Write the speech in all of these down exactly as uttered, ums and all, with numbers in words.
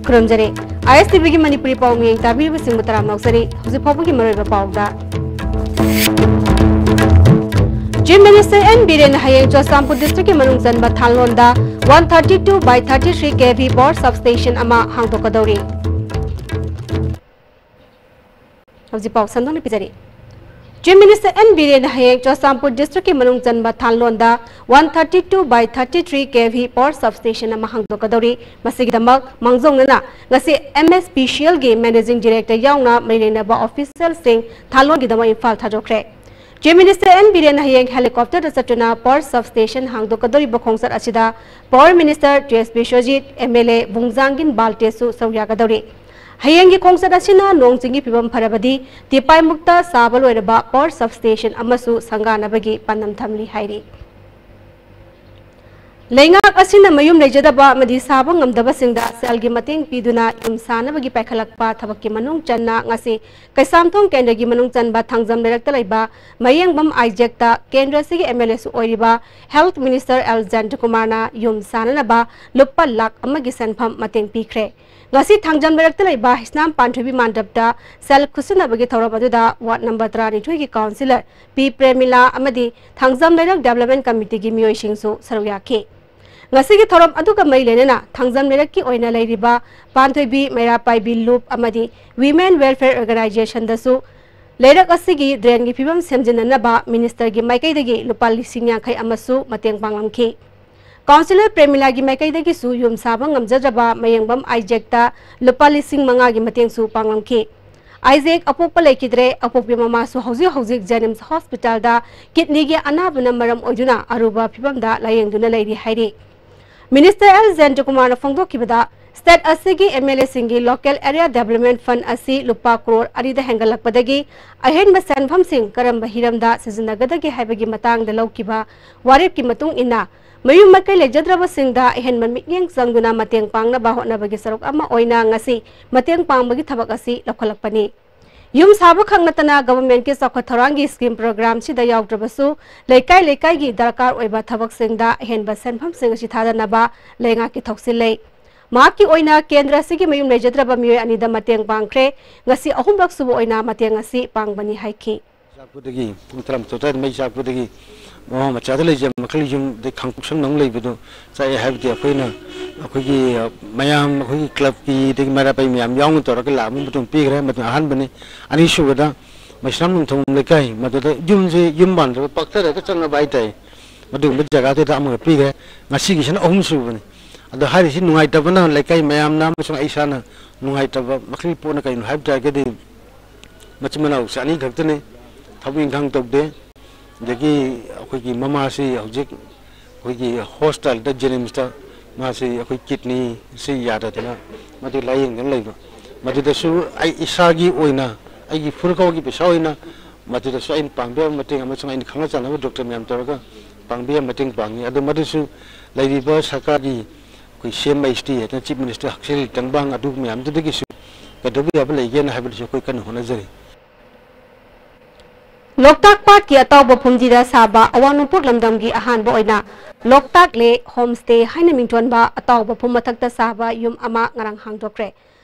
ꯈꯨꯔꯨꯝꯖꯔꯤ꯫ ISTVꯒꯤ ꯃꯅꯤꯄꯨꯔꯤ ꯄꯥꯎ ꯃꯤꯌꯦꯡ ꯇꯥꯕꯤꯔꯤꯕꯁꯤꯡꯕꯨ ꯇꯔꯥꯝꯅ ꯑꯣꯛꯆꯔꯤ꯫ ꯍꯧꯖꯤꯛ ꯐꯥꯎꯕꯒꯤ ꯃꯔꯨꯑꯣꯏꯕ ꯄꯥꯎꯗ꯫ Chief Minister N ꯕꯤꯔꯦꯟꯅ ꯍꯌꯦꯡ ꯆꯨꯔꯆꯥꯟꯄꯨꯔ districtꯀꯤ ꯃꯅꯨꯡ ꯆꯟꯕ ꯊꯥꯟꯂꯣꯟꯗ one thirty two by thirty three KV power substation ꯑꯃ ꯍꯥꯡꯗꯣꯛꯀꯗꯧꯔꯤ꯫ ꯍꯧꯖꯤꯛ ꯄꯥꯎ ꯁꯟꯗꯣꯛꯅ ꯄꯤꯖꯔꯤ꯫ Chief Minister N ꯕꯤꯔꯦꯟꯅ ꯍꯌꯦꯡ ꯆꯨꯔꯆꯥꯟꯄꯨꯔ districtꯀꯤ ꯃꯅꯨꯡ ꯆꯟꯕ ꯊꯥꯟꯂꯣꯟꯗ one thirty two by thirty three KV power substation ꯑꯃ ꯍꯥꯡꯗꯣꯛꯀꯗꯧꯔꯤ꯫ ꯃꯁꯤꯒꯤꯗꯃꯛ ꯃꯥꯡꯖꯧꯅꯅ ꯉꯁꯤ MSPCLꯒꯤ managing director ꯌꯥꯎꯅ ꯃꯔꯤ ꯂꯩꯅꯕ officialꯁꯤꯡ ꯊꯥꯟꯂꯣꯟꯒꯤꯗꯃꯛ ꯏꯝꯐꯥꯜ ꯊꯥꯗꯣꯛꯈ꯭ꯔꯦ꯫ Chief Minister N ꯕꯤꯔꯦꯟꯅ ꯍꯌꯦꯡ helicopterꯗ ꯆꯠꯇꯨꯅ power substation ꯍꯥꯡꯗꯣꯛꯀꯗꯧꯔꯤꯕ ꯈꯣꯡꯆꯠ ꯑꯁꯤꯗ Power Minister T S Biswajit, MLA ꯕꯨꯡꯖꯥꯡꯒꯤꯟ ꯕꯥꯜꯇꯦꯁꯨ ꯁꯔꯨꯛ ꯌꯥꯒꯗꯧꯔꯤ꯫ ꯍꯌꯦꯡꯒꯤ ꯈꯣꯡꯆꯠ ꯑꯁꯤꯅ ꯅꯣꯡ ꯆꯤꯡꯒꯤ ꯐꯤꯕꯝ ꯐꯔꯕꯗꯤ ꯇꯤꯄꯥꯏꯃꯨꯛꯇ ꯁꯥꯕ ꯂꯣꯏꯔꯕ power substation ꯑꯃꯁꯨ ꯁꯪꯒꯥꯅꯕꯒꯤ ꯄꯥꯟꯗꯝ ꯊꯝꯂꯤ ꯍꯥꯏꯔꯤ꯫ ꯂꯩꯉꯥꯛ ꯑꯁꯤꯅ ꯃꯌꯨꯝ ꯂꯩꯖꯗꯕ ꯑꯃꯗꯤ ꯁꯥꯕ ꯉꯝꯗꯕꯁꯤꯡꯗ ꯁꯦꯜꯒꯤ ꯃꯇꯦꯡ ꯄꯤꯗꯨꯅ ꯌꯨꯝ ꯁꯥꯅꯕꯒꯤ ꯄꯥꯏꯈꯠꯂꯛꯄ ꯊꯕꯛꯀꯤ ꯃꯅꯨꯡ ꯆꯟꯅ ꯉꯁꯤ ꯀꯩꯁꯥꯝꯊꯣꯡ ꯀꯦꯟꯗ꯭ꯔꯒꯤ ꯃꯅꯨꯡ ꯆꯟꯕ ꯊꯥꯡꯖꯝ ꯂꯩꯔꯛꯇ ꯂꯩꯕ ꯃꯌꯦꯡꯕꯝ ꯑꯥꯏꯖꯦꯛꯇ ꯀꯦꯟꯗ꯭ꯔ ꯑꯁꯤꯒꯤ MLAꯁꯨ ꯑꯣꯏꯔꯤꯕ Health Minister L ꯖꯌꯟꯇꯀꯨꯃꯥꯔꯅ ꯌꯨꯝ ꯁꯥꯅꯅꯕ ꯂꯨꯄꯥ ꯂꯥꯈ ꯑꯃꯒꯤ ꯁꯦꯟꯐꯝ ꯃꯇꯦꯡ ꯄꯤꯈ꯭ꯔꯦ꯫ ꯉꯁꯤ ꯊꯥꯡꯖꯝ ꯂꯩꯔꯛꯇ ꯂꯩꯕ ꯍꯤꯁꯅꯥꯝ ꯄꯥꯟꯊꯣꯏꯕꯤ ꯃꯥꯟꯗꯞꯇ ꯁꯦꯜ ꯈꯨꯠꯁꯤꯟꯅꯕꯒꯤ ꯊꯧꯔꯝ ꯑꯗꯨꯗ ward number ꯇꯔꯥꯅꯤꯊꯣꯏꯒꯤ councillor ꯄꯤ ꯄ꯭ꯔꯦꯃꯤꯂꯥ ꯑꯃꯗꯤ ꯊꯥꯡꯖꯝ ꯂꯩꯔꯛ Development Committeeꯒꯤ ꯃꯤꯑꯣꯏꯁꯤꯡꯁꯨ ꯁꯔꯨꯛ ꯌꯥꯈꯤ꯫ ꯉꯁꯤꯒꯤ ꯊꯧꯔꯝ ꯑꯗꯨꯒ ꯃꯔꯤ ꯂꯩꯅꯅ ꯊꯥꯡꯖꯝ ꯂꯩꯔꯛꯀꯤ ꯑꯣꯏꯅ ꯂꯩꯔꯤꯕ ꯄꯥꯟꯊꯣꯏꯕꯤ ꯃꯩꯔꯥ ꯄꯥꯏꯕꯤ ꯂꯨꯞ ꯑꯃꯗꯤ Women Welfare Organisationꯗꯁꯨ ꯂꯩꯔꯛ ꯑꯁꯤꯒꯤ drainꯒꯤ ꯐꯤꯕꯝ ꯁꯦꯝꯖꯤꯟꯅꯅꯕ ministerꯒꯤ ꯃꯥꯏꯀꯩꯗꯒꯤ ꯂꯨꯄꯥ ꯂꯤꯁꯤꯡ ꯌꯥꯡꯈꯩ ꯑꯃꯁꯨ ꯃꯇꯦꯡ ꯄꯥꯡꯂꯝꯈꯤ꯫ Councillor ꯄ꯭ꯔꯦꯃꯤꯂꯥꯒꯤ ꯃꯥꯏꯀꯩꯗꯒꯤꯁꯨ ꯌꯨꯝ ꯁꯥꯕ ꯉꯝꯖꯗ꯭ꯔꯕ ꯃꯌꯦꯡꯕꯝ ꯑꯥꯏꯖꯦꯛꯇ ꯂꯨꯄꯥ ꯂꯤꯁꯤꯡ ꯃꯉꯥꯒꯤ ꯃꯇꯦꯡꯁꯨ ꯄꯥꯡꯂꯝꯈꯤ꯫ ꯑꯥꯏꯖꯦꯛ ꯑꯄꯣꯛꯄ ꯂꯩꯈꯤꯗ꯭ꯔꯦ, ꯑꯄꯣꯛꯄꯤ ꯃꯃꯥꯁꯨ ꯍꯧꯖꯤꯛ ꯍꯧꯖꯤꯛ JNIMS hospitalꯗ kidneyꯒꯤ ꯑꯅꯥꯕꯅ ꯃꯔꯝ ꯑꯣꯏꯗꯨꯅ ꯑꯔꯨꯕ ꯐꯤꯕꯝꯗ ꯂꯥꯌꯦꯡꯗꯨꯅ ꯂꯩꯔꯤ ꯍꯥꯏꯔꯤ꯫ Minister L ꯖꯌꯟꯇꯀꯨꯃꯥꯔꯅ ꯐꯣꯡꯗꯣꯛꯈꯤꯕꯗ, state ꯑꯁꯤꯒꯤ MLAꯁꯤꯡꯒꯤ Local Area Development Fund ꯑꯁꯤ ꯂꯨꯄꯥ ꯀ꯭ꯔꯣꯔ ꯑꯅꯤꯗ ꯍꯦꯟꯒꯠꯂꯛꯄꯗꯒꯤ ꯑꯍꯦꯟꯕ ꯁꯦꯟꯐꯝꯁꯤꯡ ꯀꯔꯝꯕ ꯍꯤꯔꯝꯗ ꯁꯤꯖꯤꯟꯅꯒꯗꯒꯦ ꯍꯥꯏꯕꯒꯤ ꯃꯇꯥꯡꯗ ꯂꯧꯈꯤꯕ ꯋꯥꯔꯦꯞꯀꯤ ꯃꯇꯨꯡ ꯏꯟꯅ ꯃꯌꯨꯝ ꯃꯀꯩ ꯂꯩꯖꯗ꯭ꯔꯕꯁꯤꯡꯗ ꯑꯍꯦꯟꯕ ꯃꯤꯠꯌꯦꯡ ꯆꯪꯗꯨꯅ ꯃꯇꯦꯡ ꯄꯥꯡꯅꯕ ꯍꯣꯠꯅꯕꯒꯤ ꯁꯔꯨꯛ ꯑꯃ ꯑꯣꯏꯅ ꯉꯁꯤ ꯃꯇꯦꯡ ꯄꯥꯡꯕꯒꯤ ꯊꯕꯛ ꯑꯁꯤ ꯂꯧꯈꯠꯂꯛꯄꯅꯤ꯫ ꯌꯨꯝ ꯁꯥꯕ ꯈꯛ ꯅꯠꯇꯅ governmentꯀꯤ ꯆꯥꯎꯈꯠ ꯊꯧꯔꯥꯡꯒꯤ scheme programꯁꯤꯗ ꯌꯥꯎꯗ꯭ꯔꯕꯁꯨ ꯂꯩꯀꯥꯏ ꯂꯩꯀꯥꯏꯒꯤ ꯗꯔꯀꯥꯔ ꯑꯣꯏꯕ ꯊꯕꯛꯁꯤꯡꯗ ꯑꯍꯦꯟꯕ ꯁꯦꯟꯐꯝꯁꯤꯡ ꯑꯁꯤ ꯊꯥꯗꯅꯕ ꯂꯩꯉꯥꯛꯀꯤ ꯊꯧꯁꯤꯜ ꯂꯩ꯫ ꯃꯍꯥꯛꯀꯤ ꯑꯣꯏꯅ ꯀꯦꯟꯗ꯭ꯔ ꯑꯁꯤꯒꯤ ꯃꯌꯨꯝ ꯂꯩꯖꯗ꯭ꯔꯕ ꯃꯤꯑꯣꯏ ꯑꯅꯤꯗ ꯃꯇꯦꯡ ꯄꯥꯡꯈ꯭ꯔꯦ꯫ ꯉꯁꯤ ꯑꯍꯨꯝꯂꯛ ꯁꯨꯕ ꯑꯣꯏꯅ ꯃꯇꯦꯡ ꯑꯁꯤ ꯄꯥꯡꯕꯅꯤ ꯍꯥꯏꯈꯤ꯫ ꯆꯥꯛꯄꯗꯒꯤ ꯄꯨꯡ ꯇꯔꯥꯃꯥꯊꯣꯏ ꯑꯗꯨꯋꯥꯏꯗ ꯃꯩ ꯆꯥꯛꯄꯗꯒꯤ ꯃꯃꯥ ꯃꯆꯥꯗ ꯂꯩꯖꯕ ꯃꯈꯜ ꯌꯨꯝꯗ ꯈꯥꯡꯄꯣꯛꯁꯪꯗ ꯑꯃꯨꯛ ꯂꯩꯕꯗꯣ ꯆꯥꯛꯑꯦ ꯍꯥꯏꯕꯗꯤ ꯑꯩꯈꯣꯏꯅ ꯑꯩꯈꯣꯏꯒꯤ ꯃꯌꯥꯝ ꯑꯩꯈꯣꯏꯒꯤ ꯀ꯭ꯂꯕꯀꯤ ꯑꯗꯒꯤ ꯃꯩꯔꯥ ꯄꯥꯏꯕꯤ ꯃꯌꯥꯝ ꯌꯥꯎꯅ ꯇꯧꯔꯒ ꯂꯥꯛꯑꯕ ꯃꯇꯨꯡ ꯄꯤꯈ꯭ꯔꯦ꯫ ꯃꯗꯨ ꯑꯍꯥꯟꯕꯅꯤ꯫ ꯑꯅꯤꯁꯨꯕꯗ ꯃꯩꯁꯅꯥꯝ ꯅꯣꯡꯊꯣꯡ ꯂꯩꯀꯥꯏ ꯃꯗꯨꯗ ꯌꯨꯝꯁꯦ ꯌꯨꯝ ꯃꯥꯟꯗꯕ ꯄꯥꯛꯊꯔꯒ ꯆꯪꯅꯕ ꯍꯥꯏꯇꯥꯔꯦ꯫ ꯃꯗꯨꯒꯨꯝꯕ ꯖꯒꯥꯗꯨꯗ ꯑꯃꯒ ꯄꯤꯈ꯭ꯔꯦ꯫ ꯉꯁꯤꯒꯤꯁꯤꯅ ꯑꯍꯨꯝ ꯁꯨꯕꯅꯤ꯫ ꯑꯗꯣ ꯍꯥꯏꯔꯤꯁꯤ ꯅꯨꯡꯉꯥꯏꯇꯕꯅ ꯂꯩꯀꯥꯏ ꯃꯌꯥꯝꯅ ꯑꯃꯁꯨꯡ ꯑꯩ ꯏꯁꯥꯅ ꯅꯨꯡꯉꯥꯏꯇꯕ ꯃꯈꯜꯒꯤ ꯄꯣꯠꯅ ꯀꯩꯅꯣ ꯍꯥꯏꯕ ꯇꯥꯔꯒꯗꯤ ꯃꯆꯤꯟ ꯃꯅꯥꯎꯁꯦ ꯑꯅꯤ ꯈꯛꯇꯅꯤ꯫ ꯊꯕꯛ ꯏꯪꯈꯥꯡ ꯇꯧꯗꯦ꯫ ꯑꯗꯒꯤ ꯑꯩꯈꯣꯏꯒꯤ ꯃꯃꯥꯁꯤ ꯍꯧꯖꯤꯛ ꯑꯩꯈꯣꯏꯒꯤ ꯍꯣꯁꯄꯤꯇꯥꯜꯗ, ꯖꯦꯅꯤꯝꯁꯇ ꯃꯥꯁꯤ ꯑꯩꯈꯣꯏ ꯀꯤꯗꯅꯤꯁꯤ ꯌꯥꯗꯗꯅ ꯃꯗꯨ ꯂꯥꯌꯦꯡꯗꯅ ꯂꯩꯕ꯫ ꯃꯗꯨꯗꯁꯨ ꯑꯩ ꯏꯁꯥꯒꯤ ꯑꯣꯏꯅ, ꯑꯩꯒꯤ ꯐꯨꯔꯨꯞ ꯈꯥꯎꯒꯤ ꯄꯩꯁꯥ ꯑꯣꯏꯅ ꯃꯗꯨꯗꯁꯨ ꯑꯩꯅ ꯄꯥꯡꯕ ꯌꯥꯕ ꯃꯇꯦꯡ ꯑꯃꯁꯨꯡ ꯑꯩꯅ ꯈꯪꯅ ꯆꯥꯟꯅꯕ ꯗꯣꯛꯇꯔ ꯃꯌꯥꯝ ꯇꯧꯔꯒ ꯄꯥꯡꯕ ꯌꯥꯕ ꯃꯇꯦꯡ ꯄꯥꯡꯉꯤ꯫ ꯑꯗꯨ ꯃꯗꯨꯁꯨ ꯂꯩꯔꯤꯕ ꯁꯔꯀꯥꯔꯒꯤ ꯑꯩꯈꯣꯏ ꯁꯤ ꯑꯦꯝ ꯑꯩꯆ ꯗꯤ ꯍꯥꯏꯗꯅ ꯆꯤꯐ ꯃꯤꯅꯤꯁꯇꯔ ꯍꯛꯁꯦꯜꯒꯤ ꯇꯦꯡꯕꯥꯡ ꯑꯗꯨ ꯃꯌꯥꯝꯗꯨꯗꯒꯤꯁꯨ ꯀꯩꯗꯧꯕ ꯌꯥꯕ ꯂꯩꯒꯦꯅ ꯍꯥꯏꯕꯗꯨꯁꯨ ꯑꯩꯈꯣꯏ ꯀꯟꯅ ꯍꯣꯠꯅꯖꯔꯤ꯫ ꯂꯣꯛꯇꯥꯛ ꯄꯥꯠꯀꯤ ꯑꯇꯥꯎꯕ ꯐꯨꯝꯗꯤꯗ ꯁꯥꯕ ꯑꯋꯥꯡ ꯅꯣꯡꯄꯣꯛ ꯂꯝꯗꯝꯒꯤ ꯑꯍꯥꯟꯕ ꯑꯣꯏꯅ ꯂꯣꯛꯇꯥꯛ ꯂꯦꯛ ꯍꯣꯝꯁ꯭ꯇꯦ ꯍꯥꯏꯅ ꯃꯤꯡꯊꯣꯟꯕ ꯑꯇꯥꯎꯕ ꯐꯨꯝ ꯃꯊꯛꯇ ꯁꯥꯕ ꯌꯨꯝ ꯑꯃ ꯉꯔꯥꯡ ꯍꯥꯡꯗꯣꯛꯈ꯭ꯔꯦ꯫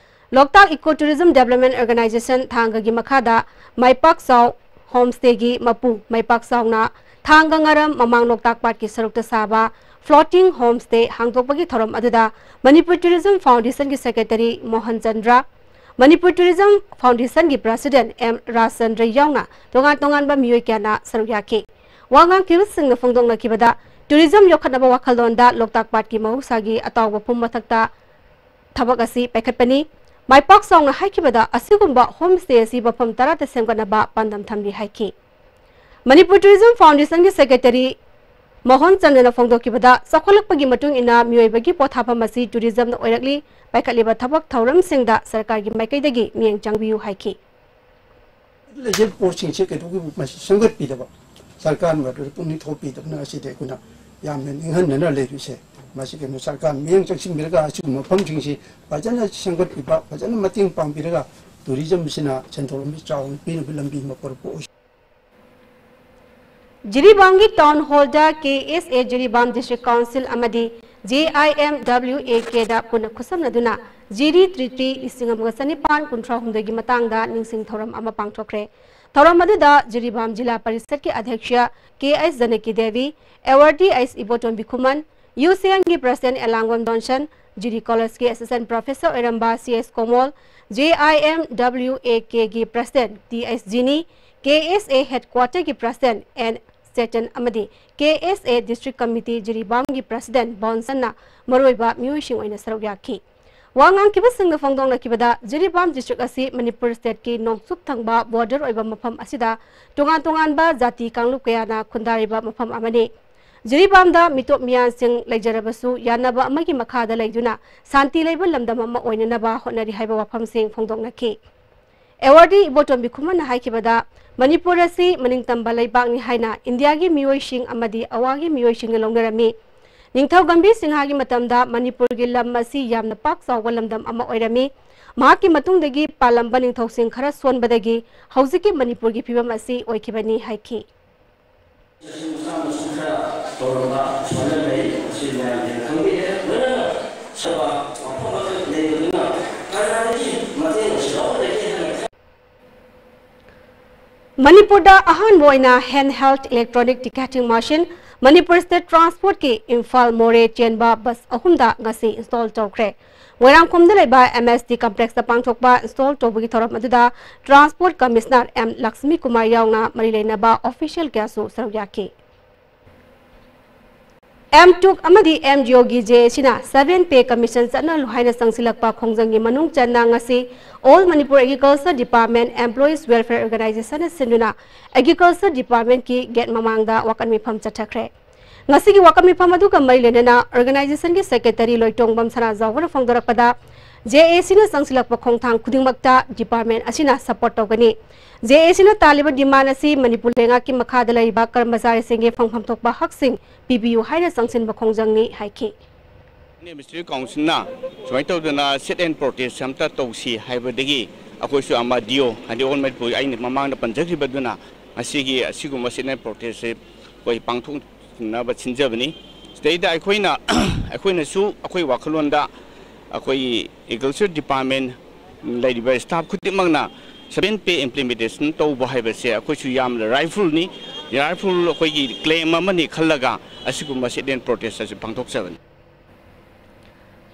ꯂꯣꯛꯇꯥꯛ ꯏꯀꯣ ꯇꯨꯔꯤꯖꯝ ꯗꯦꯕꯂꯞꯃꯦꯟ ꯑꯣꯔꯒꯅꯥꯏꯖꯦꯁꯟ ꯊꯥꯡꯒꯒꯤ ꯃꯈꯥꯗ ꯃꯥꯏꯄꯥꯛꯆꯥꯎ ꯍꯣꯝꯁ꯭ꯇꯦꯒꯤ ꯃꯄꯨ ꯃꯥꯏꯄꯥꯛꯆꯥꯎꯅ ꯊꯥꯡꯒ ꯉꯔꯝ ꯃꯃꯥꯡ ꯂꯣꯛꯇꯥꯛ ꯄꯥꯠꯀꯤ ꯁꯔꯨꯛꯇ ꯁꯥꯕ ꯐ꯭ꯂꯣꯇꯤꯡ ꯍꯣꯝꯁ꯭ꯇꯦ ꯍꯥꯡꯗꯣꯛꯄꯒꯤ ꯊꯧꯔꯝ ꯑꯗꯨꯗ ꯃꯅꯤꯄꯨꯔ ꯇꯨꯔꯤꯖꯝ ꯐꯥꯎꯟꯗꯦꯁꯟꯒꯤ ꯁꯦꯀ꯭ꯔꯦꯇꯔꯤ ꯃꯣꯍꯟ ꯆꯟꯗ꯭ꯔ, ꯃꯅꯤꯄꯨꯔ ꯇꯨꯔꯤꯖꯝ ꯐꯥꯎꯟꯗꯦꯁꯟꯒꯤ ꯄ꯭ꯔꯁꯤꯗꯦꯟꯠ ꯑꯦꯝ ꯔꯥꯖꯆꯟꯗ꯭ꯔ ꯌꯥꯎꯅ ꯇꯣꯉꯥꯟ ꯇꯣꯉꯥꯟꯕ ꯃꯤꯑꯣꯏ ꯀꯌꯥꯅ ꯁꯔꯨꯛ ꯌꯥꯈꯤ꯫ ꯋꯥ ꯉꯥꯡꯈꯤꯕꯁꯤꯡꯅ ꯐꯣꯡꯗꯣꯛꯅꯈꯤꯕꯗ, ꯇꯨꯔꯤꯖꯝ ꯌꯣꯛꯈꯠꯅꯕ ꯋꯥꯈꯜꯂꯣꯟꯗ ꯂꯣꯛꯇꯥꯛ ꯄꯥꯠꯀꯤ ꯃꯍꯧꯁꯥꯒꯤ ꯑꯇꯥꯎꯕ ꯐꯨꯝ ꯃꯊꯛꯇ ꯊꯕꯛ ꯑꯁꯤ ꯄꯥꯏꯈꯠꯄꯅꯤ꯫ ꯃꯥꯏꯄꯥꯛ ꯆꯥꯎꯅ ꯍꯥꯏꯈꯤꯕꯗ, ꯑꯁꯤꯒꯨꯝꯕ ꯍꯣꯝ ꯁ꯭ꯇꯦ ꯑꯁꯤ ꯃꯐꯝ ꯇꯔꯥꯗ ꯁꯦꯝꯒꯠꯅꯕ ꯄꯥꯟꯗꯝ ꯊꯝꯂꯤ ꯍꯥꯏꯈꯤ꯫ ꯃꯅꯤꯄꯨꯔ ꯇꯨꯔꯤꯖꯝ ꯐꯥꯎꯟꯗꯦꯁꯟꯒꯤ ꯁꯦꯀ꯭ꯔꯦꯇꯔꯤ ꯃꯣꯍꯟ ꯆꯟꯗ꯭ꯔꯅ ꯐꯣꯡꯗꯣꯛꯈꯤꯕꯗ, ꯆꯥꯎꯈꯠꯂꯛꯄꯒꯤ ꯃꯇꯨꯡ ꯏꯟꯅ ꯃꯤꯑꯣꯏꯕꯒꯤ ꯄꯣꯊꯥꯐꯝ ꯑꯁꯤ ꯇꯨꯔꯤꯖꯝꯅ ꯑꯣꯏꯔꯛꯂꯤ꯫ ꯄꯥꯏꯈꯠꯂꯤꯕ ꯊꯕꯛ ꯊꯧꯔꯝꯁꯤꯡꯗ ꯁꯔꯀꯥꯔꯒꯤ ꯃꯥꯏꯀꯩꯗꯒꯤ ꯃꯤꯠꯌꯦꯡ ꯆꯪꯕꯤꯌꯨ ꯍꯥꯏꯈꯤ꯫ ꯂꯩꯖꯔꯤꯕ ꯄꯣꯠꯁꯤꯡꯁꯦ ꯀꯩꯗꯧꯕꯒꯤ ꯃꯁꯤ ꯁꯦꯝꯒꯠꯄꯤꯗꯕ, ꯁꯔꯀꯥꯔꯅ ꯃꯗꯨꯗ ꯄꯨꯛꯅꯤꯡ ꯊꯧꯒꯠꯄꯤꯗꯕꯅ ꯑꯁꯤꯗꯤ ꯑꯩꯈꯣꯏꯅ ꯌꯥꯝꯅ ꯅꯤꯡꯍꯟꯅꯅ ꯂꯩꯔꯤꯁꯦ꯫ ꯃꯁꯤ ꯀꯩꯅꯣ ꯁꯔꯀꯥꯔꯅ ꯃꯤꯠꯌꯦꯡ ꯆꯪꯁꯤꯟꯕꯤꯔꯒ ꯑꯁꯤꯒꯨꯝꯕ ꯃꯐꯝꯁꯤꯡꯁꯤ ꯐꯖꯅ ꯁꯦꯝꯒꯠꯄꯤꯕ, ꯐꯖꯅ ꯃꯇꯦꯡ ꯄꯥꯡꯕꯤꯔꯒ ꯇꯨꯔꯤꯖꯝꯁꯤꯅ ꯁꯦꯟꯊꯣꯛ ꯂꯝꯕꯤ ꯆꯥꯎꯅ ꯄꯤꯅꯕ ꯂꯝꯕꯤ ꯑꯃ ꯄꯨꯔꯛꯄ ꯑꯣꯏꯁꯤ꯫ ꯖꯤꯔꯤꯕꯥꯝꯒꯤ ꯇꯥꯎꯟ ꯍꯣꯜꯗ ꯀꯦ ꯑꯦꯁ ꯑꯦ ꯖꯤꯔꯤꯕꯥꯝ ꯗꯤꯁꯇ꯭ꯔꯤꯛ ꯀꯥꯎꯟꯁꯤꯜ ꯑꯃꯗꯤ ꯖꯦ ꯑꯥꯏ ꯑꯦꯝ ꯗꯕ꯭ꯂꯤꯎ ꯑꯦ ꯀꯦꯗ ꯄꯨꯟꯅ ꯈꯨꯠꯁꯝꯅꯗꯨꯅ ꯖꯤꯔꯤ ꯇ꯭ꯔꯤꯇꯤ ꯂꯤꯁꯤꯡ ꯑꯃꯒ ꯆꯅꯤꯄꯥꯟ ꯀꯨꯟꯊ꯭ꯔꯥ ꯍꯨꯝꯗꯣꯏꯒꯤ ꯃꯇꯥꯡꯗ ꯅꯤꯡꯁꯤꯡ ꯊꯧꯔꯝ ꯑꯃ ꯄꯥꯡꯊꯣꯛꯈ꯭ꯔꯦ꯫ ꯊꯧꯔꯝ ꯑꯗꯨꯗ ꯖꯤꯔꯤꯕꯥꯝ ꯖꯤꯂꯥ ꯄꯔꯤꯁꯠꯀꯤ ꯑꯗ꯭ꯌꯛꯁ ꯀꯦ ꯑꯩꯆ ꯖꯥꯅꯀꯤ ꯗꯦꯕꯤ, ꯑꯦꯋꯥꯔꯗꯤ ꯑꯩꯆ ꯏꯕꯣꯇꯣꯝꯕꯤ ꯈꯨꯃꯟ, ꯌꯨ ꯁꯤ ꯑꯦꯟꯒꯤ ꯄ꯭ꯔꯁꯤꯗꯦꯟꯠ ꯑꯦꯂꯥꯡꯕꯝ ꯖꯣꯟꯁꯟ, ꯖꯤꯔꯤ ꯀꯣꯂꯦꯖꯀꯤ ꯑꯦꯁꯤꯁꯇꯦꯟꯠ ꯄ꯭ꯔꯣꯐꯦꯁꯔ ꯑꯣꯏꯔꯝꯕ C S Komol, J I M W A ꯀꯦꯒꯤ president T H Jini, K S A ꯍꯦꯗꯀ꯭ꯋꯥꯇꯔꯒꯤ ꯄ꯭ꯔꯁꯤꯗꯦꯟꯠ ꯑꯦꯟ ꯆꯦꯇꯟ ꯑꯃꯗꯤ K S A district committee ꯖꯤꯔꯤꯕꯥꯝꯒꯤ ꯄ꯭ꯔꯁꯤꯗꯦꯟꯠ ꯕꯣꯟꯁꯟꯅ ꯃꯔꯨꯑꯣꯏꯕ ꯃꯤꯑꯣꯏꯁꯤꯡ ꯑꯣꯏꯅ ꯁꯔꯨꯛ ꯌꯥꯈꯤ꯫ ꯋꯥ ꯉꯥꯡꯈꯤꯕꯁꯤꯡꯅ ꯐꯣꯡꯗꯣꯛꯅꯈꯤꯕꯗ, ꯖꯤꯔꯤꯕꯥꯝ ꯗꯤꯁꯇ꯭ꯔꯤꯛ ꯑꯁꯤ ꯃꯅꯤꯄꯨꯔ ꯁ꯭ꯇꯦꯠꯀꯤ ꯅꯣꯡꯆꯨꯞ ꯊꯪꯕ ꯕꯣꯔꯗꯔ ꯑꯣꯏꯕ ꯃꯐꯝ ꯑꯁꯤꯗ ꯇꯣꯉꯥꯟ ꯇꯣꯉꯥꯟꯕ ꯖꯥꯇꯤ ꯀꯥꯡꯂꯨꯞ ꯀꯌꯥꯅ ꯈꯨꯟꯗꯥꯔꯤꯕ ꯃꯐꯝ ꯑꯃꯅꯤ꯫ ꯖꯤꯔꯤꯕꯥꯝꯗ ꯃꯤꯇꯣꯞ ꯃꯤꯌꯥꯟꯁꯤꯡ ꯂꯩꯖꯔꯕꯁꯨ, ꯌꯥꯅꯕ ꯑꯃꯒꯤ ꯃꯈꯥꯗ ꯂꯩꯗꯨꯅ ꯁꯥꯟꯇꯤ ꯂꯩꯕ ꯂꯝꯗꯝ ꯑꯃ ꯑꯣꯏꯅꯅꯕ ꯍꯣꯠꯅꯔꯤ ꯍꯥꯏꯕ ꯋꯥꯐꯝꯁꯤꯡ ꯐꯣꯡꯗꯣꯛꯅꯈꯤ꯫ ꯑꯦꯋꯥꯔꯗꯤ ꯏꯕꯣꯇꯣꯝꯕꯤ ꯈꯨꯃꯟꯅ ꯍꯥꯏꯈꯤꯕꯗ, ꯃꯅꯤꯄꯨꯔ ꯑꯁꯤ ꯃꯅꯤꯡꯇꯝꯕ ꯂꯩꯕꯥꯛꯅꯤ ꯍꯥꯏꯅ ꯏꯟꯗꯤꯌꯥꯒꯤ ꯃꯤꯑꯣꯏꯁꯤꯡ ꯑꯃꯗꯤ ꯑꯋꯥꯒꯤ ꯃꯤꯑꯣꯏꯁꯤꯡꯅ ꯂꯧꯅꯔꯝꯃꯤ꯫ ꯅꯤꯡꯊꯧ ꯒꯝꯚꯤꯔ ꯁꯤꯡꯍꯒꯤ ꯃꯇꯝꯗ ꯃꯅꯤꯄꯨꯔꯒꯤ ꯂꯝ ꯑꯁꯤ ꯌꯥꯝꯅ ꯄꯥꯛ ꯆꯥꯎꯕ ꯂꯝꯗꯝ ꯑꯃ ꯑꯣꯏꯔꯝꯃꯤ꯫ ꯃꯍꯥꯛꯀꯤ ꯃꯇꯨꯡꯗꯒꯤ ꯄꯥꯜꯂꯝꯕ ꯅꯤꯡꯊꯧꯁꯤꯡ ꯈꯔ ꯁꯣꯟꯕꯗꯒꯤ ꯍꯧꯖꯤꯛꯀꯤ ꯃꯅꯤꯄꯨꯔꯒꯤ ꯐꯤꯕꯝ ꯑꯁꯤ ꯑꯣꯏꯈꯤꯕꯅꯤ ꯍꯥꯏꯈꯤ꯫ ꯃꯆꯥ ꯃꯁꯨ ꯈꯔ ꯇꯧꯔꯝꯕ ꯁꯨꯃꯥꯏꯅ ꯂꯩ꯫ ꯑꯁꯤ ꯃꯌꯥꯝꯁꯤꯅ ꯈꯪꯕꯤꯔꯦ꯫ ꯂꯣꯏꯅꯅ ꯁꯦꯕꯥ ꯋꯥꯐꯝ ꯑꯃꯈꯛ ꯂꯩꯕꯗꯨꯅ ꯀꯅꯥꯗꯒꯤ ꯃꯇꯦꯡ ꯑꯁꯤ ꯂꯧꯒꯗꯒꯦ ꯍꯥꯏꯅ ꯃꯅꯤꯄꯨꯔꯗ ꯑꯍꯥꯟꯕ ꯑꯣꯏꯅ hand held electronic ticketing machine Manipur state ꯇ꯭ꯔꯥꯟꯁꯄꯣꯔꯠꯀꯤ ꯏꯝꯐꯥꯜ ꯃꯣꯔꯦ ꯆꯦꯟꯕ ꯕꯁ ꯑꯍꯨꯝꯗ ꯉꯁꯤ ꯏꯟꯁꯇꯣꯜ ꯇꯧꯈ꯭ꯔꯦ꯫ ꯃꯣꯏꯔꯥꯡꯈꯣꯝꯗ ꯂꯩꯕ ꯑꯦꯝ ꯑꯦꯁ ꯇꯤ ꯀꯝꯄ꯭ꯂꯦꯛꯁꯇ ꯄꯥꯡꯊꯣꯛꯄ ꯏꯟꯁꯇꯣꯜ ꯇꯧꯕꯒꯤ ꯊꯧꯔꯝ ꯑꯗꯨꯗ transport commissioner M Lakshmi Kumar ꯌꯥꯎꯅ ꯃꯔꯤ ꯂꯩꯅꯕ ꯑꯣꯐꯤꯁꯤꯌꯦꯜ ꯀꯌꯥꯁꯨ ꯁꯔꯨꯛ ꯌꯥꯈꯤ꯫ ꯑꯦꯝ ꯇꯨꯛ ꯑꯃꯗꯤ ꯑꯦꯝ ꯖꯤ ꯑꯣꯒꯤ ꯖꯦ ꯑꯦ ꯁꯤꯅ ꯁꯚꯦꯟ ꯄꯦ ꯀꯃꯤꯁꯟ ꯆꯠꯅꯍꯜꯂꯨ ꯍꯥꯏꯅ ꯆꯪꯁꯤꯜꯂꯛꯄ ꯈꯣꯡꯖꯪꯒꯤ ꯃꯅꯨꯡ ꯆꯟꯅ ꯉꯁꯤ all Manipur agriculture department employees welfare ꯑꯣꯔꯒꯅꯥꯏꯖꯦꯁꯟꯅ ꯁꯤꯟꯗꯨꯅ ꯑꯦꯒ꯭ꯔꯤꯀꯜꯆꯔ ꯗꯤꯄꯥꯔꯠꯃꯦꯟꯠꯀꯤ ꯒꯦꯠ ꯃꯃꯥꯡꯗ ꯋꯥꯀꯠ ꯃꯤꯐꯝ ꯆꯠꯊꯈ꯭ꯔꯦ꯫ ꯉꯁꯤꯒꯤ ꯋꯥꯀꯠ ꯃꯤꯐꯝ ꯑꯗꯨꯒ ꯃꯔꯤ ꯂꯩꯅꯅ ꯑꯣꯔꯒꯅꯥꯏꯖꯦꯁꯟꯒꯤ ꯁꯦꯀ꯭ꯔꯦꯇꯔꯤ ꯂꯣꯏꯇꯣꯡꯕꯝ ꯁꯅꯥꯖꯥꯎꯕꯅ ꯐꯣꯡꯗꯣꯔꯛꯄꯗ, ꯖꯦ ꯑꯦ ꯁꯤꯅ ꯆꯪꯁꯤꯜꯂꯛꯄ ꯈꯣꯡꯊꯥꯡ ꯈꯨꯗꯤꯡꯃꯛꯇ ꯗꯤꯄꯥꯔꯠꯃꯦꯟꯠ ꯑꯁꯤꯅ ꯁꯄꯣꯔꯠ ꯇꯧꯒꯅꯤ꯫ ꯖꯦ ꯑꯦ ꯁꯤꯅ ꯇꯥꯜꯂꯤꯕ ꯗꯤꯃꯥꯟ ꯑꯁꯤ ꯃꯅꯤꯄꯨꯔ ꯂꯩꯉꯥꯛꯀꯤ ꯃꯈꯥꯗ ꯂꯩꯔꯤꯕ ꯀꯔꯃꯆꯥꯔꯤꯁꯤꯡꯒꯤ ꯐꯪꯐꯝ ꯊꯣꯛꯄ ꯍꯛꯁꯤꯡ ꯄꯤꯕꯤꯌꯨ ꯍꯥꯏꯅ ꯆꯪꯁꯤꯟꯕ ꯈꯣꯡꯖꯪꯅꯤ ꯍꯥꯏꯈꯤ꯫ ꯑꯦꯗꯃꯤꯅꯤꯁꯇ꯭ꯔꯦꯇꯤꯚ ꯀꯥꯎꯟꯁꯤꯜꯅ ꯁꯨꯃꯥꯏꯅ ꯇꯧꯗꯅ ꯁꯤꯠ ꯑꯦꯟ ꯄ꯭ꯔꯣꯇꯦꯁ ꯑꯝꯇ ꯇꯧꯁꯤ ꯍꯥꯏꯕꯗꯒꯤ ꯑꯩꯈꯣꯏꯁꯨ ꯑꯃ ꯗꯤ ꯑꯣ, ꯍꯥꯏꯗꯤ ꯑꯣꯜ ꯃꯅꯤꯄꯨꯔ, ꯑꯩꯅ ꯃꯃꯥꯡꯗ ꯄꯟꯖꯈꯤꯕꯗꯨꯅ ꯉꯁꯤꯒꯤ ꯑꯁꯤꯒꯨꯝꯕ ꯁꯤꯠ ꯑꯦꯟ ꯄ꯭ꯔꯣꯇꯦꯁꯁꯦ ꯑꯩꯈꯣꯏ ꯄꯥꯡꯊꯣꯛꯅꯕ ꯁꯤꯟꯖꯕꯅꯤ꯫ ꯁꯤꯗꯩꯗ ꯑꯩꯈꯣꯏꯅ ꯑꯩꯈꯣꯏꯅꯁꯨ ꯑꯩꯈꯣꯏ ꯋꯥꯈꯜꯂꯣꯟꯗ ꯑꯩꯈꯣꯏꯒꯤ ꯑꯦꯒ꯭ꯔꯤꯀꯜꯆꯔ ꯗꯤꯄꯥꯔꯠꯃꯦꯟ ꯂꯩꯔꯤꯕ ꯁ꯭ꯇꯥꯐ ꯈꯨꯗꯤꯡꯃꯛꯅ ꯁꯕꯦꯟ ꯄꯦ ꯏꯝꯄ꯭ꯂꯤꯃꯦꯟꯇꯦꯁꯟ ꯇꯧꯕ ꯍꯥꯏꯕꯁꯦ ꯑꯩꯈꯣꯏꯁꯨ ꯌꯥꯝꯅ ꯔꯥꯏꯐꯨꯜꯅꯤ, ꯔꯥꯏꯐꯨꯜ ꯑꯩꯈꯣꯏꯒꯤ ꯀ꯭ꯂꯦꯝ ꯑꯃꯅꯤ ꯈꯜꯂꯒ ꯑꯁꯤꯒꯨꯝꯕ ꯁꯤꯠ ꯑꯦꯟ ꯄ꯭ꯔꯣꯇꯦꯁ ꯑꯁꯤ ꯄꯥꯡꯊꯣꯛꯆꯕꯅꯤ꯫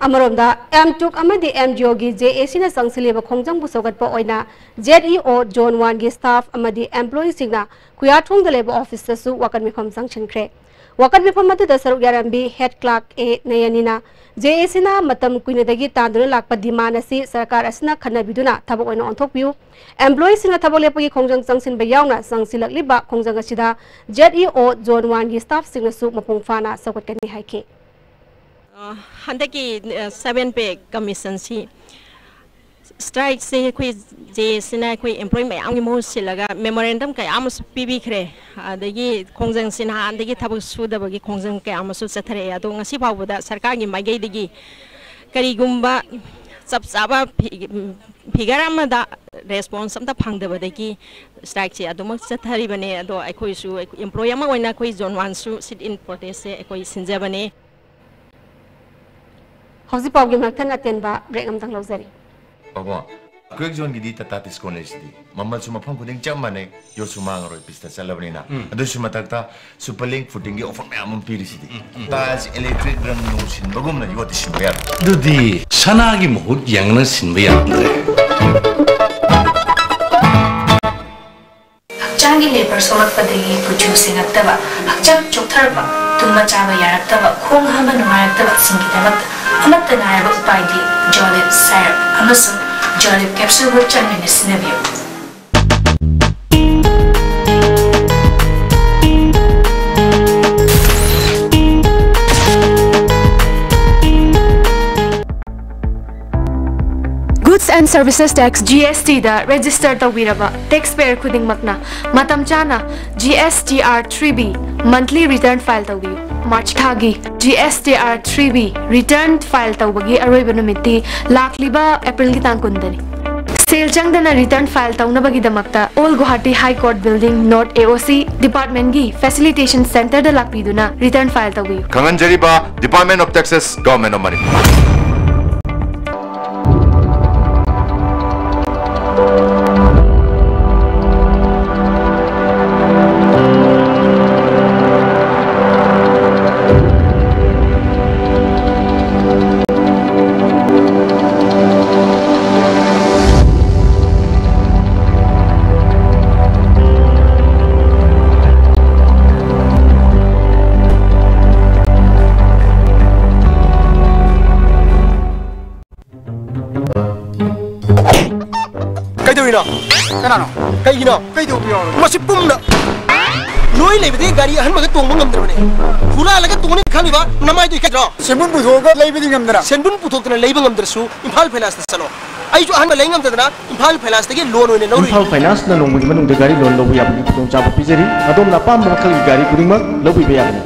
ꯑꯃꯔꯣꯝꯗ, ꯑꯦꯝ ꯇꯨꯛ ꯑꯃꯗꯤ ꯑꯦꯝ ꯖꯤꯑꯣꯒꯤ ꯖꯦ ꯑꯦ ꯁꯤꯅ ꯆꯪꯁꯤꯜꯂꯤꯕ ꯈꯣꯡꯖꯪꯕꯨ ꯁꯧꯒꯠꯄ ꯑꯣꯏꯅ ꯖꯦꯠ ꯏ ꯑꯣ ꯖꯣꯟ ꯋꯥꯟꯒꯤ ꯁ꯭ꯇꯥꯐ ꯑꯃꯗꯤ ꯑꯦꯝꯄ꯭ꯂꯣꯌꯤꯁꯤꯡꯅ ꯈꯨꯌꯥꯊꯣꯡꯗ ꯂꯩꯕ ꯑꯣꯐꯤꯁꯇꯁꯨ ꯋꯥꯀꯠ ꯃꯤꯐꯝ ꯆꯪꯁꯤꯟꯈ꯭ꯔꯦ꯫ ꯋꯥꯀꯠ ꯃꯤꯐꯝ ꯑꯗꯨꯗ ꯁꯔꯨꯛ ꯌꯥꯔꯝꯕꯤ ꯍꯦꯗ ꯀ꯭ꯂꯥꯔꯛ ꯑꯦ ꯅꯌꯅꯤꯅ ꯖꯦ ꯑꯦ ꯁꯤꯅ ꯃꯇꯝ ꯀꯨꯏꯅꯗꯒꯤ ꯇꯥꯟꯗꯨꯅ ꯂꯥꯛꯄ ꯗꯤꯃꯥꯟ ꯑꯁꯤ ꯁꯔꯀꯥꯔ ꯑꯁꯤꯅ ꯈꯟꯅꯕꯤꯗꯨꯅ ꯊꯕꯛ ꯑꯣꯏꯅ ꯑꯣꯟꯊꯣꯛꯄꯤꯌꯨ꯫ ꯑꯦꯝꯄ꯭ꯂꯣꯌꯤꯁꯤꯡꯅ ꯊꯕꯛ ꯂꯦꯞꯄꯒꯤ ꯈꯣꯡꯖꯪ ꯆꯪꯁꯤꯟꯕ ꯌꯥꯎꯅ ꯆꯪꯁꯤꯜꯂꯛꯂꯤꯕ ꯈꯣꯡꯖꯪ ꯑꯁꯤꯗ ꯖꯦꯠ ꯏ ꯑꯣ ꯖꯣꯟ ꯋꯥꯟꯒꯤ ꯁ꯭ꯇꯥꯐꯁꯤꯡꯅꯁꯨ ꯃꯄꯨꯡ ꯐꯥꯅ ꯁꯧꯒꯠꯀꯅꯤ ꯍꯥꯏꯈꯤ꯫ ꯑ, ꯍꯟꯗꯛꯀꯤ, ꯑ, ꯁꯕꯦꯟ ꯄꯦ ꯀꯃꯤꯁꯟꯁꯤ, ꯁ꯭ꯇ꯭ꯔꯥꯏꯛꯁꯦ ꯑꯩꯈꯣꯏ ꯖꯦ ꯑꯦ ꯁꯤꯅ ꯑꯩꯈꯣꯏ ꯑꯦꯝꯄ꯭ꯂꯣꯌꯤ ꯃꯌꯥꯝꯒꯤ ꯃꯍꯨꯠ ꯁꯤꯜꯂꯒ ꯃꯦꯃꯣꯔꯦꯟꯗꯝ ꯀꯌꯥ ꯑꯃꯁꯨ ꯄꯤꯕꯤꯈ꯭ꯔꯦ꯫ ꯑꯗꯒꯤ ꯈꯣꯡꯖꯪꯁꯤ ꯅꯍꯥꯟꯗꯒꯤ ꯊꯕꯛ ꯁꯨꯗꯕꯒꯤ ꯈꯣꯡꯖꯪ ꯀꯌꯥ ꯑꯃꯁꯨ ꯆꯠꯊꯔꯛꯑꯦ꯫ ꯑꯗꯣ ꯉꯁꯤ ꯐꯥꯎꯕꯗ ꯁꯔꯀꯥꯔꯒꯤ ꯃꯥꯏꯀꯩꯗꯒꯤ ꯀꯔꯤꯒꯨꯝꯕ ꯆꯞ ꯆꯥꯕ ꯐꯤ-, ꯐꯤꯒꯔ ꯑꯃꯗ ꯔꯦꯁꯄꯣꯟꯁ ꯑꯝꯇ ꯐꯪꯗꯕꯗꯒꯤ ꯁ꯭ꯇ꯭ꯔꯥꯏꯛꯁꯦ ꯑꯗꯨꯃꯛ ꯆꯠꯊꯔꯤꯕꯅꯦ꯫ ꯑꯗꯣ ꯑꯩꯈꯣꯏꯁꯨ ꯑꯦꯝꯄ꯭ꯂꯣꯌꯤ ꯑꯃ ꯑꯣꯏꯅ ꯑꯩꯈꯣꯏ ꯖꯣꯟ ꯋꯥꯟꯁꯨ ꯁꯤꯠ ꯏꯟ ꯄ꯭ꯔꯣꯇꯦꯁꯁꯦ ꯑꯩꯈꯣꯏ ꯁꯤꯟꯖꯕꯅꯦ꯫ ꯍꯧꯖꯤꯛ ꯄꯥꯎꯒꯤ ꯃꯊꯪ ꯑꯇꯦꯟꯕ ꯕ꯭ꯔꯦꯛ ꯑꯃꯇꯪ ꯂꯧꯖꯔꯤ꯫ ꯄꯥꯕꯨꯡ, ꯀ꯭ꯔꯦꯛ ꯖꯣꯟꯒꯤꯗꯤ ꯇꯥꯇꯥ ꯇꯤꯁꯀꯣꯟ ꯂꯩꯁꯤꯗꯤ꯫ ꯃꯃꯜꯁꯨ ꯃꯐꯝ ꯈꯨꯗꯤꯡ ꯆꯞ ꯃꯥꯟꯅꯩ, ꯌꯣꯠꯁꯨ ꯃꯥꯡꯉꯔꯣꯏ, ꯄꯤꯁꯇ ꯆꯠꯂꯕꯅꯤꯅ꯫ ꯎꯝ꯫ ꯑꯗꯨꯁꯨ ꯃꯊꯛꯇ ꯁꯨꯄꯔ ꯂꯤꯡ ꯐꯨꯇꯤꯡꯒꯤ ꯑꯣꯐꯔ ꯃꯌꯥꯝ ꯑꯃ ꯄꯤꯔꯤꯁꯤꯗꯤ꯫ ꯎꯝ, ꯎꯝ꯫ ꯇꯥꯏꯜꯁ, ꯏꯂꯦꯛꯇ꯭ꯔꯤꯛ, ꯔꯪ ꯅꯨꯡ ꯁꯤꯟꯕꯒꯨꯝꯅ ꯌꯣꯠꯇꯤ ꯁꯤꯟꯕ ꯌꯥꯔꯣꯏ꯫ ꯑꯗꯨꯗꯤ ꯁꯅꯥꯒꯤ ꯃꯍꯨꯠ ꯌꯥꯡꯅ ꯁꯤꯟꯕ ꯌꯥꯔꯝꯗ꯭ꯔꯦ꯫ ꯍꯛꯆꯥꯡꯒꯤ ꯂꯦꯕꯔ ꯁꯣꯛꯂꯛꯄꯗꯒꯤ ꯀꯨꯆꯨ ꯁꯦꯡꯉꯛꯇꯕ, ꯍꯛꯆꯥꯡ ꯆꯣꯛꯊꯔꯛꯄ, ꯇꯨꯝꯕ ꯆꯥꯕ ꯌꯥꯔꯛꯇꯕ, ꯈꯣꯡ ꯍꯥꯝꯕ ꯅꯨꯡꯉꯥꯏꯔꯛꯇꯕꯁꯤꯡꯒꯤꯗꯃꯛꯇ ꯑꯃꯠꯇ ꯉꯥꯏꯔꯕ ꯎꯄꯥꯏꯗꯤ ꯖꯣꯂꯤꯞ ꯁꯥꯏꯔꯞ ꯑꯃꯁꯨꯡ ꯖꯣꯂꯤꯞ ꯀꯦꯞꯁꯨꯜꯕꯨ ꯆꯥꯡ ꯅꯥꯏꯅ ꯁꯤꯖꯤꯟꯅꯕꯤꯌꯨ꯫ Goods and Services Tax, G S T, the register ꯇꯧꯕꯤꯔꯕ taxpayer ꯈꯨꯗꯤꯡꯃꯛꯅ ꯃꯇꯝ ꯆꯥꯅ G S T R three B monthly return file ꯇꯧꯕꯤꯌꯨ꯫ ꯃꯥꯔꯆ ꯊꯥꯒꯤ G S T R three B return file ꯇꯧꯕꯒꯤ ꯑꯔꯣꯏꯕ ꯅꯨꯃꯤꯠꯇꯤ ꯂꯥꯛꯂꯤꯕ ꯑꯦꯄ꯭ꯔꯤꯜꯒꯤ ꯇꯥꯡ ꯀꯨꯟꯗꯅꯤ꯫ ꯁꯦꯜ ꯆꯪꯗꯅ ꯔꯤꯇꯔꯟ ꯐꯥꯏꯜ ꯇꯧꯅꯕꯒꯤꯗꯃꯛꯇ Old Guwahati High Court Building, North A O C, ꯗꯤꯄꯥꯔꯠꯃꯦꯟꯒꯤ ꯐꯦꯁꯤꯂꯤꯇꯦꯁꯟ ꯁꯦꯟꯇꯔꯗ ꯂꯥꯛꯄꯤꯗꯨꯅ ꯔꯤꯇꯔꯟ ꯐꯥꯏꯜ ꯇꯧꯕꯤꯌꯨ꯫ ꯈꯪꯍꯟꯖꯔꯤꯕ, Department of Taxes, Government of Manipur. ꯀꯩꯗꯧꯔꯤꯅꯣ? ꯀꯅꯥꯅꯣ? ꯀꯩꯒꯤꯅꯣ? ꯀꯩꯗꯧꯕ ꯌꯥꯎꯔꯒꯦ? ꯃꯁꯤ ꯄꯨꯝꯅ ꯅꯣꯏ ꯂꯩꯕꯗꯒꯤ ꯒꯥꯔꯤ ꯑꯍꯟꯕꯒ ꯇꯣꯡꯕ ꯉꯝꯗ꯭ꯔꯕꯅꯦ꯫ ꯍꯨꯔꯥꯜꯂꯒ ꯇꯣꯡꯅꯤ ꯈꯜꯂꯤꯕ ꯅꯃꯥꯏꯗꯣ ꯏꯀꯥꯏꯗ꯭ꯔꯣ? ꯁꯦꯟꯕꯨꯟ ꯄꯨꯊꯣꯛꯑꯒ ꯂꯩꯕꯗꯤ ꯉꯝꯗꯅ꯫ ꯁꯦꯟꯕꯨꯟ ꯄꯨꯊꯣꯛꯇꯅ ꯂꯩꯕ ꯉꯝꯗ꯭ꯔꯁꯨ ꯏꯝꯐꯥꯜ ꯐꯥꯏꯅꯥꯟꯁꯇ ꯆꯠꯂꯣ꯫ ꯑꯩꯁꯨ ꯑꯍꯟꯕ ꯂꯩ ꯉꯝꯗꯗꯅ ꯏꯝꯐꯥꯜ ꯐꯥꯏꯅꯥꯟꯁꯇꯒꯤ ꯂꯣꯟ ꯑꯣꯏꯅ ꯂꯧꯔꯨꯏ꯫ ꯏꯝꯐꯥꯜ ꯐꯥꯏꯅꯥꯟꯁꯅ ꯅꯣꯡꯃꯒꯤ ꯃꯅꯨꯡꯗ ꯒꯥꯔꯤ ꯂꯣꯟ ꯂꯧꯕ ꯌꯥꯕꯒꯤ ꯈꯨꯗꯣꯡꯆꯥꯕ ꯄꯤꯖꯔꯤ꯫ ꯑꯗꯣꯝꯅ ꯑꯄꯥꯝꯕ ꯃꯈꯜꯒꯤ ꯒꯥꯔꯤ ꯈꯨꯗꯤꯡꯃꯛ ꯂꯧꯕꯤꯕ ꯌꯥꯒꯅꯤ꯫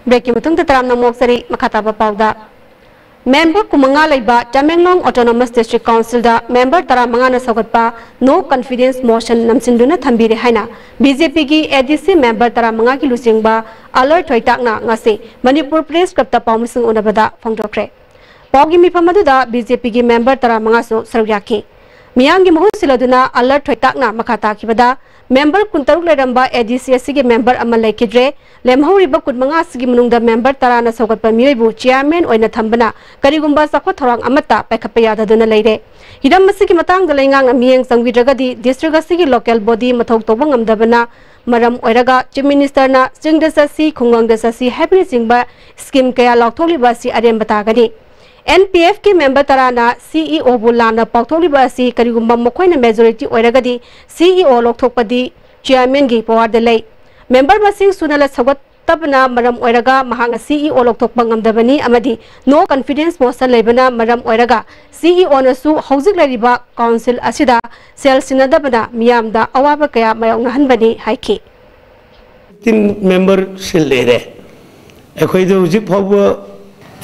ꯕ꯭ꯔꯦꯛꯀꯤ ꯃꯇꯨꯡꯗ ꯇꯔꯥꯝꯅ ꯑꯃꯨꯛ ꯆꯔꯤ꯫ ꯃꯈꯥ ꯇꯥꯕ ꯄꯥꯎꯗ, ꯃꯦꯝꯕꯔ ꯀꯨꯟꯃꯉꯥ ꯂꯩꯕ ꯇꯃꯦꯡꯂꯣꯡ ꯑꯣꯇꯣꯅꯣꯃꯁ ꯗꯤꯁꯇ꯭ꯔꯤꯛ ꯀꯥꯎꯟꯁꯤꯜꯗ ꯃꯦꯝꯕꯔ ꯇꯔꯥꯃꯉꯥꯅ ꯁꯧꯒꯠꯄ ꯅꯣ ꯀꯟꯐꯤꯗꯦꯟꯁ ꯃꯣꯁꯟ ꯅꯝꯁꯤꯟꯗꯨꯅ ꯊꯝꯕꯤꯔꯦ ꯍꯥꯏꯅ ꯕꯤ ꯖꯦ ꯄꯤꯒꯤ ꯑꯦ ꯗꯤ ꯁꯤ ꯃꯦꯝꯕꯔ ꯇꯔꯥꯃꯉꯥꯒꯤ ꯂꯨꯆꯤꯡꯕ ꯑꯂꯔ ꯊꯣꯏꯇꯥꯛꯅ ꯉꯁꯤ ꯃꯅꯤꯄꯨꯔ ꯄ꯭ꯔꯦꯁ ꯀ꯭ꯂꯕꯇ ꯄꯥꯎꯃꯤꯁꯤꯡ ꯎꯅꯕꯗ ꯐꯣꯡꯗꯣꯛꯈ꯭ꯔꯦ꯫ ꯄꯥꯎꯒꯤ ꯃꯤꯐꯝ ꯑꯗꯨꯗ ꯕꯤ ꯖꯦ ꯄꯤꯒꯤ ꯃꯦꯝꯕꯔ ꯇꯔꯥꯃꯉꯥꯁꯨ ꯁꯔꯨꯛ ꯌꯥꯈꯤ꯫ ꯃꯤꯌꯥꯝꯒꯤ ꯃꯍꯨꯠ ꯁꯤꯜꯂꯗꯨꯅ ꯑꯂꯔ ꯊꯣꯏꯇꯥꯛꯅ ꯃꯈꯥ ꯇꯥꯈꯤꯕꯗ, ꯃꯦꯝꯕꯔ ꯀꯨꯟꯇꯔꯨꯛ ꯂꯩꯔꯝꯕ ꯑꯦ ꯗꯤ ꯁꯤ ꯑꯁꯤꯒꯤ ꯃꯦꯝꯕꯔ ꯑꯃ ꯂꯩꯈꯤꯗ꯭ꯔꯦ꯫ ꯂꯦꯝꯍꯧꯔꯤꯕ ꯀꯨꯟꯃꯉꯥ ꯑꯁꯤꯒꯤ ꯃꯅꯨꯡꯗ ꯃꯦꯝꯕꯔ ꯇꯔꯥꯅ ꯁꯧꯒꯠꯄ ꯃꯤꯑꯣꯏꯕꯨ ꯆꯤꯌꯥꯔꯃꯦꯟ ꯑꯣꯏꯅ ꯊꯝꯕꯅ ꯀꯔꯤꯒꯨꯝꯕ ꯆꯥꯎꯈꯠ ꯊꯧꯔꯥꯡ ꯑꯃꯠꯇ ꯄꯥꯏꯈꯠꯄ ꯌꯥꯗꯗꯨꯅ ꯂꯩꯔꯦ꯫ ꯍꯤꯔꯝ ꯑꯁꯤꯒꯤ ꯃꯇꯥꯡꯗ ꯂꯩꯉꯥꯛꯅ ꯃꯤꯠꯌꯦꯡ ꯆꯪꯕꯤꯗ꯭ꯔꯒꯗꯤ ꯗꯤꯁꯇ꯭ꯔꯤꯛ ꯑꯁꯤꯒꯤ ꯂꯣꯀꯦꯜ ꯕꯣꯗꯤ ꯃꯊꯧ ꯇꯧꯕ ꯉꯝꯗꯕꯅ ꯃꯔꯝ ꯑꯣꯏꯔꯒ ꯆꯤꯐ ꯃꯤꯅꯤꯁꯇꯔꯅ ꯆꯤꯡꯗ ꯆꯠꯁꯤ, ꯈꯨꯡꯒꯪꯗ ꯆꯠꯁꯤ ꯍꯥꯏꯕꯅꯆꯤꯡꯕ ꯁ꯭ꯀꯤꯝ ꯀꯌꯥ ꯂꯥꯎꯊꯣꯛꯂꯤꯕ ꯑꯁꯤ ꯑꯔꯦꯝꯕ ꯇꯥꯒꯅꯤ꯫ ꯑꯦꯟ ꯄꯤ ꯑꯦꯐꯀꯤ ꯃꯦꯝꯕꯔ ꯇꯔꯥꯅ ꯁꯤ ꯏ ꯑꯣꯕꯨ ꯂꯥꯟꯅ ꯄꯥꯎꯊꯣꯛꯂꯤꯕ ꯑꯁꯤ ꯀꯔꯤꯒꯨꯝꯕ ꯃꯈꯣꯏꯅ ꯃꯦꯖꯣꯔꯤꯇꯤ ꯑꯣꯏꯔꯒꯗꯤ ꯁꯤ ꯏ ꯑꯣ ꯂꯧꯊꯣꯛꯄꯗꯤ ꯆꯤꯌꯥꯔꯃꯦꯟꯒꯤ ꯄꯋꯥꯔꯗ ꯂꯩ꯫ ꯃꯦꯝꯕꯔ ꯃꯁꯤꯡ ꯁꯨꯅ ꯁꯧꯒꯠꯇꯕꯅ ꯃꯔꯝ ꯑꯣꯏꯔꯒ ꯃꯍꯥꯛꯅ ꯁꯤ ꯏ ꯑꯣ ꯂꯧꯊꯣꯛꯄ ꯉꯝꯗꯕꯅꯤ ꯑꯃꯗꯤ ꯅꯣ ꯀꯟꯐꯤꯗꯦꯟꯁ ꯃꯣꯁꯟ ꯂꯩꯕꯅ ꯃꯔꯝ ꯑꯣꯏꯔꯒ ꯁꯤ ꯏ ꯑꯣꯅꯁꯨ ꯍꯧꯖꯤꯛ ꯂꯩꯔꯤꯕ ꯀꯥꯎꯟꯁꯤꯜ ꯑꯁꯤꯗ ꯁꯦꯜ ꯁꯤꯟꯅꯗꯕꯅ ꯃꯤꯌꯥꯝꯗ ꯑꯋꯥꯕ ꯀꯌꯥ ꯃꯥꯌꯣꯛꯅꯍꯟꯕꯅꯤ ꯍꯥꯏꯈꯤ꯫ ꯐꯤꯐꯇꯤꯟ ꯃꯦꯝꯕꯔ ꯁꯤꯜ ꯂꯩꯔꯦ꯫ ꯑꯩꯈꯣꯏꯗ ꯍꯧꯖꯤꯛ ꯐꯥꯎꯕ,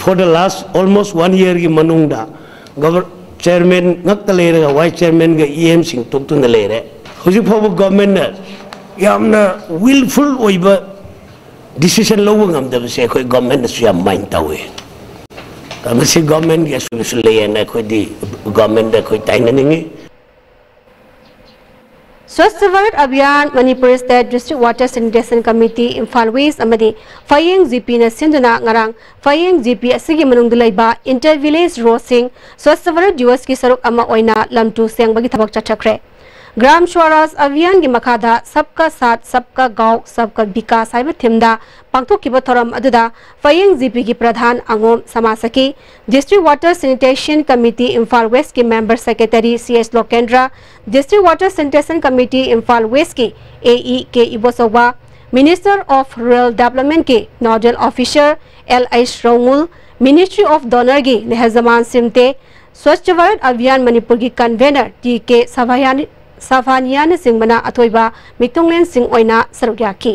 for the last almost one yearꯒꯤ ꯃꯅꯨꯡꯗ ꯒꯕꯔ-, ꯆꯤꯌꯔꯃꯦꯟ ꯉꯛꯇ ꯂꯩꯔꯒ ꯋꯥꯏꯁ ꯆꯤꯌꯔꯃꯦꯟꯒ ꯏ ꯑꯦꯝꯁꯤꯡ ꯇꯣꯛꯇꯨꯅ ꯂꯩꯔꯦ꯫ ꯍꯧꯖꯤꯛ ꯐꯥꯎꯕ ꯒꯣꯔꯃꯦꯟꯅ ꯌꯥꯝꯅ ꯋꯤꯜꯐꯨꯜ ꯑꯣꯏꯕ ꯗꯤꯁꯤꯖꯟ ꯂꯧꯕ ꯉꯝꯗꯕꯁꯦ ꯑꯩꯈꯣꯏ ꯒꯣꯔꯃꯦꯟꯗꯁꯨ ꯌꯥꯝ ꯃꯥꯏꯟ ꯇꯧꯋꯦ꯫ ꯃꯁꯤ ꯒꯣꯔꯃꯦꯟꯒꯤ ꯑꯁꯣꯏꯕꯁꯨ ꯂꯩꯌꯦꯅ ꯑꯩꯈꯣꯏꯗꯤ ꯒꯣꯔꯃꯦꯟꯗ ꯑꯩꯈꯣꯏ ꯇꯥꯏꯅꯅꯤꯡꯉꯤ꯫ Swachh Bharat Abhiyan, Manipur state district water sanitation committee, Imphal west ꯑꯃꯗꯤ ꯐꯌꯦꯡ ꯖꯤ ꯄꯤꯅ ꯁꯤꯟꯗꯨꯅ ꯉꯔꯥꯡ ꯐꯌꯦꯡ ꯖꯤ ꯄꯤ ꯑꯁꯤꯒꯤ ꯃꯅꯨꯡꯗ ꯂꯩꯕ ꯏꯟꯇꯔ ꯚꯤꯂꯦꯖ ꯔꯣꯗꯁꯤꯡ ꯁ꯭ꯋꯁ꯭ꯊ ꯚꯥꯔꯠ ꯗꯤꯋꯁꯀꯤ ꯁꯔꯨꯛ ꯑꯃ ꯑꯣꯏꯅ ꯂꯝ ꯇꯨ ꯁꯦꯡꯕꯒꯤ ꯊꯕꯛ ꯆꯠꯊꯈ꯭ꯔꯦ꯫ ꯒ꯭ꯔꯥꯝ ꯁ꯭ꯋꯔꯥꯖ ꯑꯚꯤꯌꯥꯟꯒꯤ ꯃꯈꯥꯗ ꯁꯕꯀꯥ ꯁꯥꯊ ꯁꯕꯀꯥ ꯒꯥꯎ ꯁꯕꯀꯥ ꯕꯤꯀꯥꯁ ꯍꯥꯏꯕ ꯊꯤꯝꯗ ꯄꯥꯡꯊꯣꯛꯈꯤꯕ ꯊꯧꯔꯝ ꯑꯗꯨꯗ ꯐꯌꯦꯡ ꯖꯤ ꯄꯤꯒꯤ ꯄ꯭ꯔꯙꯥꯟ ꯑꯉꯣꯝ ꯁꯃꯥꯁꯀꯤ, district water sanitation committee Imphal ꯋꯦꯁ꯭ꯠꯀꯤ member secretary C S Lokendra, district water sanitation committee Imphal ꯋꯦꯁ꯭ꯠꯀꯤ A E K Ibochouba, minister of rural ꯗꯦꯕꯂꯞꯃꯦꯟꯠꯀꯤ nodal officer L H Rongngul, ministry of ꯗꯣꯅꯔꯒꯤ ꯅꯦꯍꯖꯃꯥꯟ ꯁꯤꯝꯇꯦ, ꯁ꯭ꯋꯁ꯭ꯊ ꯚꯥꯔꯠ ꯑꯚꯤꯌꯥꯟ ꯃꯅꯤꯄꯨꯔꯒꯤ ꯀꯟꯚꯦꯅꯔ ꯇꯤ ꯀꯦ ꯁꯚꯥꯌꯥꯅꯤ-, ꯁꯚꯥꯅꯤꯌꯥꯅꯆꯤꯡꯕꯅ ꯑꯊꯣꯏꯕ ꯃꯤꯊꯨꯡꯂꯦꯟꯁꯤꯡ ꯑꯣꯏꯅ ꯁꯔꯨꯛ ꯌꯥꯈꯤ꯫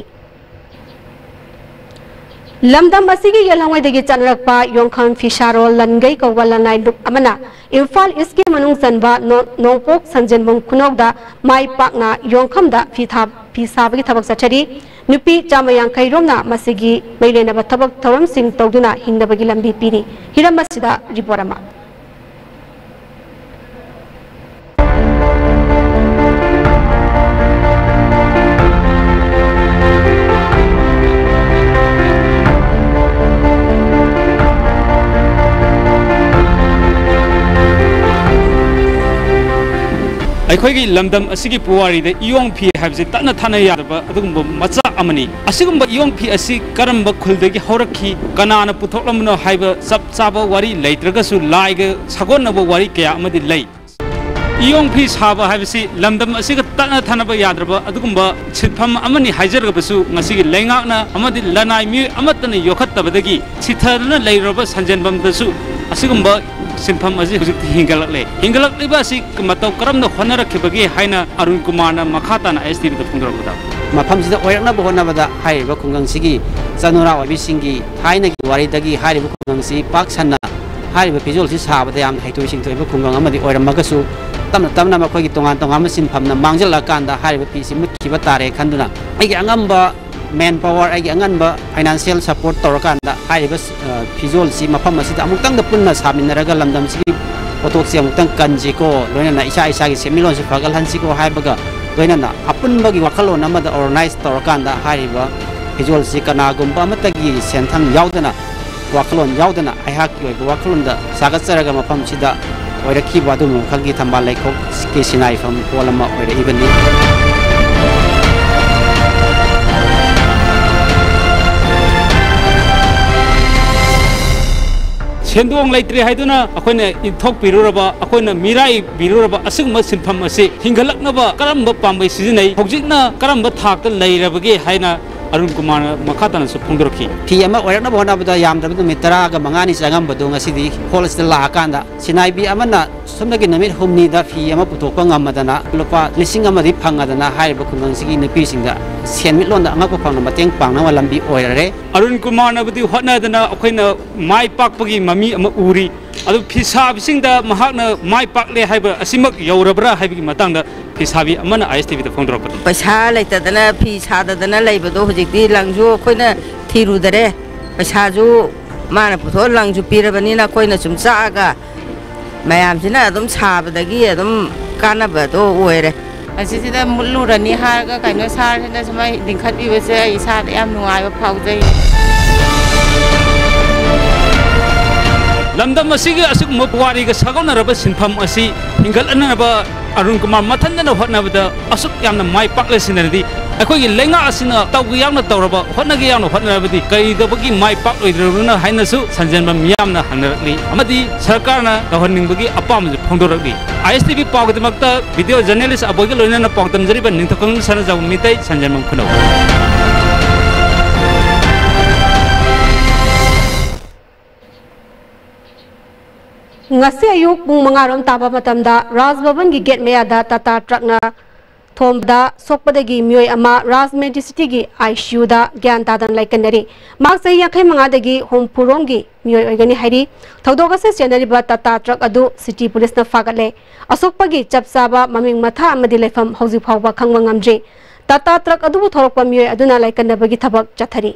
ꯂꯝꯗꯝ ꯑꯁꯤꯒꯤ ꯌꯦꯜꯍꯧꯉꯩꯗꯒꯤ ꯆꯠꯅꯔꯛꯄ ꯌꯣꯡꯈꯝ ꯐꯤꯁꯥꯔꯣꯜ ꯂꯟꯒꯩ ꯀꯧꯕ ꯂꯅꯥꯏ ꯂꯨꯞ ꯑꯃꯅ ꯏꯝꯐꯥꯜ ꯏꯁ꯭ꯠꯀꯤ ꯃꯅꯨꯡ ꯆꯟꯕ ꯅꯣ-, ꯅꯣꯡꯄꯣꯛ ꯁꯟꯖꯦꯟꯕꯝ ꯈꯨꯅꯧꯗ ꯃꯥꯏ ꯄꯥꯛꯅ ꯌꯣꯡꯈꯝꯗ ꯐꯤ ꯊꯥ-, ꯐꯤ ꯁꯥꯕꯒꯤ ꯊꯕꯛ ꯆꯠꯊꯔꯤ꯫ ꯅꯨꯄꯤ ꯆꯥꯝꯃ ꯌꯥꯡꯈꯩ ꯔꯣꯝꯅ ꯃꯁꯤꯒꯤ ꯃꯔꯤ ꯂꯩꯅꯕ ꯊꯕꯛ ꯊꯧꯔꯝꯁꯤꯡ ꯇꯧꯗꯨꯅ ꯍꯤꯡꯅꯕꯒꯤ ꯂꯝꯕꯤ ꯄꯤꯔꯤ꯫ ꯍꯤꯔꯝ ꯑꯁꯤꯗ ꯔꯤꯄꯣꯔꯠ ꯑꯃ꯫ ꯑꯩꯈꯣꯏꯒꯤ ꯂꯝꯗꯝ ꯑꯁꯤꯒꯤ ꯄꯨꯋꯥꯔꯤꯗ ꯏꯌꯣꯡ ꯐꯤ ꯍꯥꯏꯕꯁꯤ ꯇꯠꯅ ꯊꯥꯅ ꯌꯥꯗꯕ ꯑꯗꯨꯒꯨꯝꯕ ꯃꯆꯥꯛ ꯑꯃꯅꯤ꯫ ꯑꯁꯤꯒꯨꯝꯕ ꯏꯌꯣꯡ ꯐꯤ ꯑꯁꯤ ꯀꯔꯝꯕ ꯈꯨꯜꯗꯒꯤ ꯍꯧꯔꯛꯈꯤ, ꯀꯅꯥꯅ ꯄꯨꯊꯣꯛꯂꯝꯕꯅꯣ ꯍꯥꯏꯕ ꯆꯞ ꯆꯥꯕ ꯋꯥꯔꯤ ꯂꯩꯇ꯭ꯔꯒꯁꯨ ꯂꯥꯏꯒ ꯁꯥꯒꯣꯟꯅꯕ ꯋꯥꯔꯤ ꯀꯌꯥ ꯑꯃꯗꯤ ꯂꯩ꯫ ꯏꯌꯣꯡ ꯐꯤ ꯁꯥꯕ ꯍꯥꯏꯕꯁꯤ ꯂꯝꯗꯝ ꯑꯁꯤꯒ ꯇꯠꯅ ꯊꯥꯅꯕ ꯌꯥꯗ꯭ꯔꯕ ꯑꯗꯨꯒꯨꯝꯕ ꯁꯤꯟꯐꯝ ꯑꯃꯅꯤ ꯍꯥꯏꯖꯔꯒꯕꯁꯨ, ꯉꯁꯤꯒꯤ ꯂꯩꯉꯥꯛꯅ ꯑꯃꯗꯤ ꯂꯅꯥꯏ ꯃꯤꯑꯣꯏ ꯑꯃꯠꯇꯅ ꯌꯣꯛꯈꯠꯇꯕꯗꯒꯤ ꯁꯤꯊꯗꯨꯅ ꯂꯩꯔꯨꯔꯕ ꯁꯟꯖꯦꯟꯕꯝꯗꯁꯨ ꯑꯁꯤꯒꯨꯝꯕ ꯁꯤꯟꯐꯝ ꯑꯁꯤ ꯍꯧꯖꯤꯛꯇꯤ ꯍꯤꯡꯒꯠꯂꯛꯂꯦ꯫ ꯍꯤꯡꯒꯠꯂꯛꯂꯤꯕ ꯑꯁꯤ ꯃꯇꯧ ꯀꯔꯝꯅ ꯍꯣꯠꯅꯔꯛꯈꯤꯕꯒꯦ ꯍꯥꯏꯅ ꯑꯔꯨꯟ ꯀꯨꯃꯥꯔꯅ ꯃꯈꯥ ꯇꯥꯅ ꯑꯥꯏ ꯑꯦꯁ ꯇꯤ ꯚꯤꯗ ꯐꯣꯡꯗꯣꯔꯛꯄꯗ, ꯃꯐꯝꯁꯤꯗ ꯑꯣꯏꯔꯛꯅꯕ ꯍꯣꯠꯅꯕꯗ ꯍꯥꯏꯔꯤꯕ ꯈꯨꯡꯒꯪꯁꯤꯒꯤ ꯆꯅꯨꯔꯥ ꯑꯣꯏꯕꯤꯁꯤꯡꯒꯤ ꯊꯥꯏꯅꯒꯤ ꯋꯥꯔꯤꯗꯒꯤ ꯍꯥꯏꯔꯤꯕ ꯈꯨꯡꯒꯪꯁꯤ ꯄꯥꯛ ꯁꯟꯅ ꯍꯥꯏꯔꯤꯕ ꯐꯤꯖꯣꯜꯁꯤ ꯁꯥꯕꯗ ꯌꯥꯝꯅ ꯍꯩꯊꯣꯏ ꯁꯤꯡꯊꯣꯏꯕ ꯈꯨꯡꯒꯪ ꯑꯃꯗꯤ ꯑꯣꯏꯔꯝꯃꯒꯁꯨ, ꯇꯞꯅ ꯇꯞꯅ ꯃꯈꯣꯏꯒꯤ ꯇꯣꯉꯥꯟ ꯇꯣꯉꯥꯟꯕ ꯁꯤꯟꯐꯝꯅ ꯃꯥꯡꯖꯜꯂꯛꯑꯀꯥꯟꯗ ꯍꯥꯏꯔꯤꯕ ꯐꯤꯁꯤ ꯃꯨꯠꯈꯤꯕ ꯇꯥꯔꯦ ꯈꯟꯗꯨꯅ, ꯑꯩꯒꯤ ꯑꯉꯝꯕ ꯃꯦꯟ ꯄꯥꯋꯔ, ꯑꯩꯒꯤ ꯑꯉꯟꯕ ꯐꯥꯏꯅꯥꯟꯁꯤꯌꯦꯜ ꯁꯄꯣꯔꯠ ꯇꯧꯔꯀꯥꯟꯗ ꯍꯥꯏꯔꯤꯕ, ꯑ, ꯐꯤꯖꯣꯜꯁꯤ ꯃꯐꯝ ꯑꯁꯤꯗ ꯑꯃꯨꯛꯇꯪꯗ ꯄꯨꯟꯅ ꯁꯥꯃꯤꯟꯅꯔꯒ ꯂꯝꯗꯝꯁꯤꯒꯤ ꯄꯣꯠꯊꯣꯛꯁꯤ ꯑꯃꯨꯛꯇꯪ ꯀꯟꯁꯤꯀꯣ, ꯂꯣꯏꯅꯅ ꯏꯁꯥ ꯏꯁꯥꯒꯤ ꯁꯦꯟꯃꯤꯠꯂꯣꯟꯁꯤ ꯐꯒꯠꯍꯟꯁꯤꯀꯣ ꯍꯥꯏꯕꯒ ꯂꯣꯏꯅꯅ ꯑꯄꯨꯟꯕꯒꯤ ꯋꯥꯈꯜꯂꯣꯟ ꯑꯃꯗ ꯑꯣꯔꯒꯅꯥꯏꯖ ꯇꯧꯔꯀꯥꯟꯗ ꯍꯥꯏꯔꯤꯕ ꯐꯤꯖꯣꯜꯁꯤ ꯀꯅꯥꯒꯨꯝꯕ ꯑꯃꯠꯇꯒꯤ ꯁꯦꯟꯊꯪ ꯌꯥꯎꯗꯅ, ꯋꯥꯈꯜꯂꯣꯟ ꯌꯥꯎꯗꯅ ꯑꯩꯍꯥꯛꯀꯤ ꯑꯣꯏꯕ ꯋꯥꯈꯜꯂꯣꯟꯗ ꯁꯥꯒꯠꯆꯔꯒ ꯃꯐꯝꯁꯤꯗ ꯑꯣꯏꯔꯛꯈꯤꯕ ꯑꯗꯨꯒꯨꯝꯕ ꯃꯈꯜꯒꯤ ꯊꯝꯕꯥꯜ ꯂꯩꯈꯣꯛꯀꯤ ꯁꯤꯟꯅꯥꯏꯐꯝ ꯍꯣꯜ ꯑꯃ ꯑꯣꯏꯔꯛꯏꯕꯅꯤ꯫ ꯁꯦꯟꯗꯣꯡ ꯂꯩꯇ꯭ꯔꯦ ꯍꯥꯏꯗꯨꯅ ꯑꯩꯈꯣꯏꯅ ꯏꯟꯊꯣꯛꯄꯤꯔꯨꯔꯕ, ꯑꯩꯈꯣꯏꯅ ꯃꯤꯔꯥꯏꯕꯤꯔꯨꯔꯕ ꯑꯁꯤꯒꯨꯝꯕ ꯁꯤꯟꯐꯝ ꯑꯁꯤ ꯍꯤꯡꯒꯠꯂꯛꯅꯕ ꯀꯔꯝꯕ ꯄꯥꯝꯕꯩ ꯁꯤꯖꯤꯟꯅꯩ? ꯍꯧꯖꯤꯛꯅ ꯀꯔꯝꯕ ꯊꯥꯛꯇ ꯂꯩꯔꯕꯒꯦ ꯍꯥꯏꯅ ꯑꯔꯨꯟ ꯀꯨꯃꯥꯔꯅ ꯃꯈꯥ ꯇꯥꯅꯁꯨ ꯐꯣꯡꯗꯣꯔꯛꯈꯤ꯫ ꯐꯤ ꯑꯃ ꯑꯣꯏꯔꯛꯅꯕ ꯍꯣꯠꯅꯕꯗ ꯌꯥꯝꯗ꯭ꯔꯕꯗ ꯅꯨꯃꯤꯠ ꯇꯔꯥꯒ ꯃꯉꯥꯅꯤ ꯆꯪꯉꯝꯕꯗꯨ ꯉꯁꯤꯗꯤ ꯍꯣꯜ ꯑꯁꯤꯗ ꯂꯥꯛꯑꯀꯥꯟꯗ ꯁꯤꯟꯅꯥꯏꯕꯤ ꯑꯃꯅ ꯁꯣꯝꯗꯒꯤ ꯅꯨꯃꯤꯠ ꯍꯨꯝꯅꯤꯗ ꯐꯤ ꯑꯃ ꯄꯨꯊꯣꯛꯄ ꯉꯝꯃꯗꯅ ꯂꯨꯄꯥ ꯂꯤꯁꯤꯡ ꯑꯃꯗꯤ ꯐꯪꯉꯗꯅ ꯍꯥꯏꯔꯤꯕ ꯈꯨꯡꯒꯪꯁꯤꯒꯤ ꯅꯨꯄꯤꯁꯤꯡꯗ ꯁꯦꯟꯃꯤꯠꯂꯣꯟꯗ ꯑꯉꯛꯄ ꯐꯪꯅ ꯃꯇꯦꯡ ꯄꯥꯡꯅꯕ ꯂꯝꯕꯤ ꯑꯣꯏꯔꯔꯦ꯫ ꯑꯔꯨꯟ ꯀꯨꯃꯥꯔꯅꯕꯨꯗꯤ ꯍꯣꯠꯅꯗꯅ ꯑꯩꯈꯣꯏꯅ ꯃꯥꯏ ꯄꯥꯛꯄꯒꯤ ꯃꯃꯤ ꯑꯃ ꯎꯔꯤ꯫ ꯑꯗꯨ ꯐꯤꯁꯥꯕꯤꯁꯤꯡꯗ ꯃꯍꯥꯛꯅ ꯃꯥꯏ ꯄꯥꯛꯂꯦ ꯍꯥꯏꯕ ꯑꯁꯤꯃꯛ ꯌꯧꯔꯕ꯭ꯔꯥ ꯍꯥꯏꯕꯒꯤ ꯃꯇꯥꯡꯗ ꯐꯤꯁꯥꯕꯤ ꯑꯃꯅ ꯑꯥꯏ ꯑꯦꯁ ꯇꯤ ꯚꯤꯗ ꯐꯣꯡꯗꯣꯔꯛꯄꯗ꯫ ꯄꯩꯁꯥ ꯂꯩꯇꯗꯅ ꯐꯤ ꯁꯥꯗꯗꯅ ꯂꯩꯕꯗꯣ ꯍꯧꯖꯤꯛꯇꯤ ꯂꯪꯁꯨ ꯑꯩꯈꯣꯏꯅ ꯊꯤꯔꯨꯗꯔꯦ, ꯄꯩꯁꯥꯁꯨ ꯃꯥꯅ ꯄꯨꯊꯣꯛꯑ ꯂꯪꯁꯨ ꯄꯤꯔꯕꯅꯤꯅ ꯑꯩꯈꯣꯏꯅ ꯁꯨꯝ ꯆꯥꯛꯑꯒ ꯃꯌꯥꯝꯁꯤꯅ ꯑꯗꯨꯝ ꯁꯥꯕꯗꯒꯤ ꯑꯗꯨꯝ ꯀꯥꯟꯅꯕꯗꯣ ꯑꯣꯏꯔꯦ꯫ ꯑꯁꯤꯁꯤꯗ ꯃꯨꯠꯂꯨꯔꯅꯤ ꯍꯥꯏꯔꯒ ꯀꯩꯅꯣ ꯁꯥꯔꯁꯤꯅ ꯁꯨꯃꯥꯏꯅ ꯂꯤꯡꯈꯠꯄꯤꯕꯁꯦ ꯑꯩ ꯏꯁꯥꯗ ꯌꯥꯝ ꯅꯨꯡꯉꯥꯏꯕ ꯐꯥꯎꯖꯩ꯫ ꯂꯝꯗꯝ ꯑꯁꯤꯒꯤ ꯑꯁꯤꯒꯨꯝꯕ ꯄꯨꯋꯥꯔꯤꯒ ꯁꯥꯒꯣꯟꯅꯔꯕ ꯁꯤꯟꯐꯝ ꯑꯁꯤ ꯍꯤꯡꯒꯠꯍꯟꯅꯕ ꯑꯔꯨꯟ ꯀꯨꯃꯥꯔ ꯃꯊꯟꯇꯅ ꯍꯣꯠꯅꯕꯗ ꯑꯁꯨꯛ ꯌꯥꯝꯅ ꯃꯥꯏ ꯄꯥꯛꯂꯦ ꯁꯤꯟꯅꯔꯗꯤ, ꯑꯩꯈꯣꯏꯒꯤ ꯂꯩꯉꯥꯛ ꯑꯁꯤꯅ ꯇꯧꯒꯦ ꯌꯥꯎꯅ ꯇꯧꯔꯕ, ꯍꯣꯠꯅꯒꯦ ꯌꯥꯎꯅ ꯍꯣꯠꯅꯔꯕꯗꯤ ꯀꯔꯤꯗꯧꯕꯒꯤ ꯃꯥꯏ ꯄꯥꯛꯂꯣꯏꯗ꯭ꯔꯕꯅꯣ ꯍꯥꯏꯅꯁꯨ ꯁꯟꯖꯦꯟꯕꯝ ꯃꯤꯌꯥꯝꯅ ꯍꯪꯅꯔꯛꯂꯤ ꯑꯃꯗꯤ ꯁꯔꯀꯥꯔꯅ ꯇꯧꯍꯟꯅꯤꯡꯕꯒꯤ ꯑꯄꯥꯝꯕꯁꯨ ꯐꯣꯡꯗꯣꯔꯛꯂꯤ꯫ ꯑꯥꯏ ꯑꯦꯁ ꯇꯤ ꯚꯤ ꯄꯥꯎꯒꯤꯗꯃꯛꯇ ꯚꯤꯗꯤꯑꯣ ꯖꯔꯅꯦꯂꯤꯁ ꯑꯕꯣꯏꯒ ꯂꯣꯏꯅꯅ ꯄꯥꯎ ꯇꯝꯖꯔꯤꯕ ꯅꯤꯡꯊꯧꯈꯣꯡ ꯁꯅꯥꯖꯥꯎꯕ ꯃꯤꯇꯩ, ꯁꯟꯖꯦꯟꯕꯝ ꯈꯨꯅꯧ꯫ ꯉꯁꯤ ꯑꯌꯨꯛ ꯄꯨꯡ ꯃꯉꯥ ꯔꯣꯝ ꯇꯥꯕ ꯃꯇꯝꯗ ꯔꯥꯖ ꯚꯕꯟꯒꯤ ꯒꯦꯠ ꯃꯌꯥꯗ ꯇꯥꯇꯥ ꯇ꯭ꯔꯛꯅ ꯊꯣꯝꯕꯗ ꯁꯣꯛꯄꯗꯒꯤ ꯃꯤꯑꯣꯏ ꯑꯃ ꯔꯥꯖ ꯃꯦꯗꯤꯁꯤꯇꯤꯒꯤ ꯑꯥꯏ ꯁꯤ ꯌꯨꯗ ꯒ꯭ꯌꯥꯟ ꯇꯥꯗꯅ ꯂꯩꯀꯟꯅꯔꯤ꯫ ꯃꯍꯥꯛ ꯆꯍꯤ ꯌꯥꯡꯈꯩ ꯃꯉꯥꯗꯒꯤ ꯍꯨꯝꯐꯨ ꯔꯣꯝꯒꯤ ꯃꯤꯑꯣꯏ ꯑꯣꯏꯒꯅꯤ ꯍꯥꯏꯔꯤ꯫ ꯊꯧꯗꯣꯛ ꯑꯁꯤ ꯆꯦꯟꯅꯔꯤꯕ ꯇꯥꯇꯥ ꯇ꯭ꯔꯛ ꯑꯗꯨ ꯁꯤꯇꯤ ꯄꯨꯂꯤꯁꯅ ꯐꯥꯒꯠꯂꯦ꯫ ꯑꯁꯣꯛꯄꯒꯤ ꯆꯞ ꯆꯥꯕ ꯃꯃꯤꯡ ꯃꯊꯥ ꯑꯃꯗꯤ ꯂꯩꯐꯝ ꯍꯧꯖꯤꯛ ꯐꯥꯎꯕ ꯈꯪꯕ ꯉꯝꯗ꯭ꯔꯤ꯫ ꯇꯥꯇꯥ ꯇ꯭ꯔꯛ ꯑꯗꯨꯕꯨ ꯊꯧꯔꯛꯄ ꯃꯤꯑꯣꯏ ꯑꯗꯨꯅ ꯂꯥꯏꯀꯠꯅꯕꯒꯤ ꯊꯕꯛ ꯆꯠꯊꯔꯤ꯫